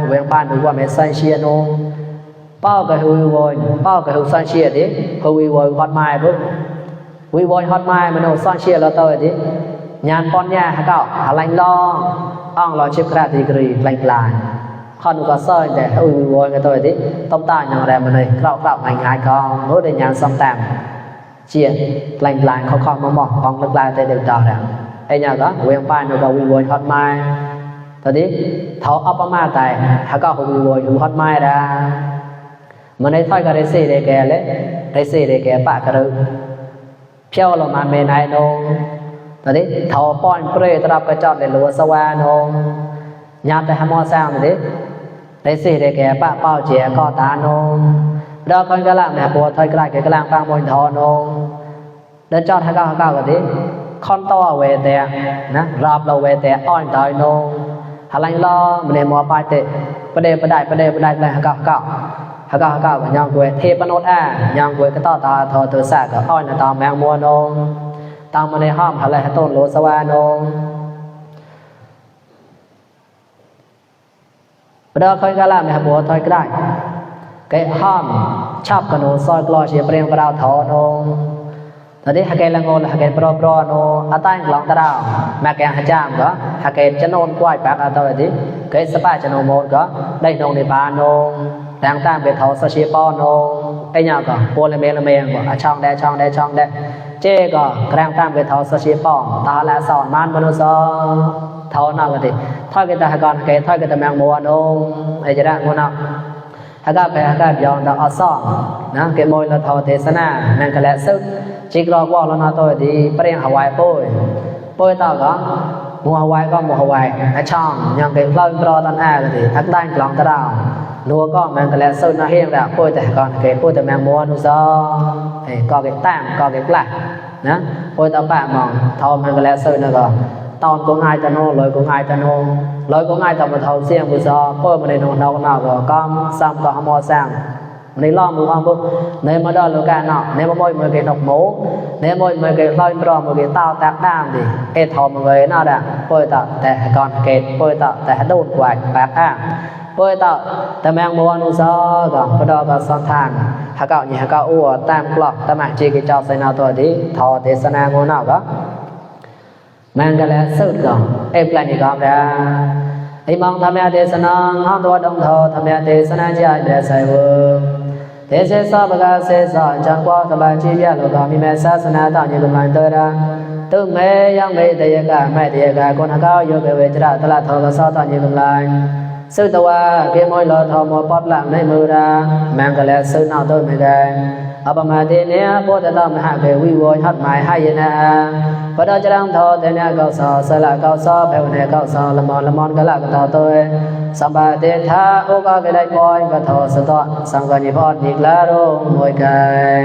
qua mấy xanh chia nô bao cái hưu xanh chia đấy hưu hot mai bữa hưu hot mai mà nô xanh chia là tơi đấy nhàn con nhà thằng cao lạnh lo ông lo chip ra thì gửi lạnh lại con có soi để vui cái tôi tí tông ta nhỏ đẹp mà này cạo thành hai con nốt để nhàn xong tạm chia lạnh lại không mỏ con lực lại tới được tao rằng đây nhà đó quen bài nó có vui hot mai tôi tí thấu ấp ma tại hai con vui hot mai ra mà này thôi cái đấy xì để kè lấy đấy xì để kè bạ cái đâu theo là màn mê này đâu tôi tí thấu pon pre tập cái chọn để lúa swa đâu nhát để ham sang rồi đấy đấy xì để kẻ bạ bao trẻ co tá nô đó con cái làm này bùa thôi cái làm bang môi thò nô đến cho thằng cao cái tí con to về tè nè rạp đầu về tè on tới nô hà lanh lo mình mua bài tệ bữa đây lại thằng cao của nhau quê thế ban nốt nhau quê cái to thò từ xa cái on là tao mang mua nô tao mà này hòm hà lại tôn lúa swa nô đó coi cái làm này bùa thôi cái hòm chắp cái nô soi clo chỉ bring vào thò nô tadi cái là ngôn là cái pro nô atai lòng ta đào mà cái hạt chạm đó cái chân nôn quay bạc ở đâu đấy cái spa chân nôn một đó đây nô để ba nô đang tam về thò soi po nô cái nhà có bùa là mềm của trong đây chê có đang tam về thò soi po ta là sòn man bano so thò nào cái thôi cái ta còn cái thôi cái ta mang mua nô ai chỉ đang mua nào cái dòng ta ở sọ nó cái môi là thò thế sana mang cái lẽ sức chỉ lo qua là nó thôi thì bring Hawaii bôi tao có mua Hawaii ở trong nhưng cái lon pro tan thì thắc đang lòng ta đào นัวก็มันก็แล้วสุดนะเฮงแล้วพูดแต่ก่อนเกพูดแต่แมงมัวนูซอก็เก็บแต้มก็เก็บกล้านะพูดแต่ปะมองทอมันก็แล้วสุดนะก็ตอนก็ง่ายตะโนลอยก็ง่ายตะโนลอยก็ง่ายตะมาทอเสียงบุษอพูดมาในนอนนอกก็ซ้ำก็หมอสร้างในล้อมมือความปุ๊บในมาดอลูกาเนาะในมาบ่อยมือเกนกหมูในบ่อยมือเกลอยรอมือเกตาวแตกด้ามดิทอมือเนาะด่ะพูดแต่ก่อนเกตพูดแต่โดนกวาดแปกอ่ะพูดแต่แมงมัวนูซอก็พอดอก็สอนทางหาเก่าหาเก่าอ้วตามกลอกตามจีกิจอกใส่นาตัวดีทอเทศนางูเนาะก็มันก็แล้วสุดก่อนเปลานี่ก็ได้ไอ้มองธรรมะเทศนาห้องตัวดงทอธรรมะเทศนาใจเดใส่เวเทศสอบกาเสสอนจังกว่าสบายชีวิตโลกามีแม่ศาสนาต่างอยู่กำลังเตระตึงแม่ยังไม่เตยกาไม่เตยกาคนเก่าอยู่เกเวจระตลาดทอกสอต่างอยู่กำลังซึ่งตัวเกมอยลอทอมอปอบหลังในมือราแมงก็แล้วซึ่งเอาตัวไม่ได้อัปมาเตเนียโพธิตามหาเกวิวหัดหมายให้นะพระดาจรังทอเตเนียเก้าสอสละเก้าสอแผ่วเนียเก้าสอละมอนกะละกะทอตัวสัมปะเตทาโอกาเกได้ปอยกะทอสตอสังกัญญิพอดนิกลาโรมวยกาย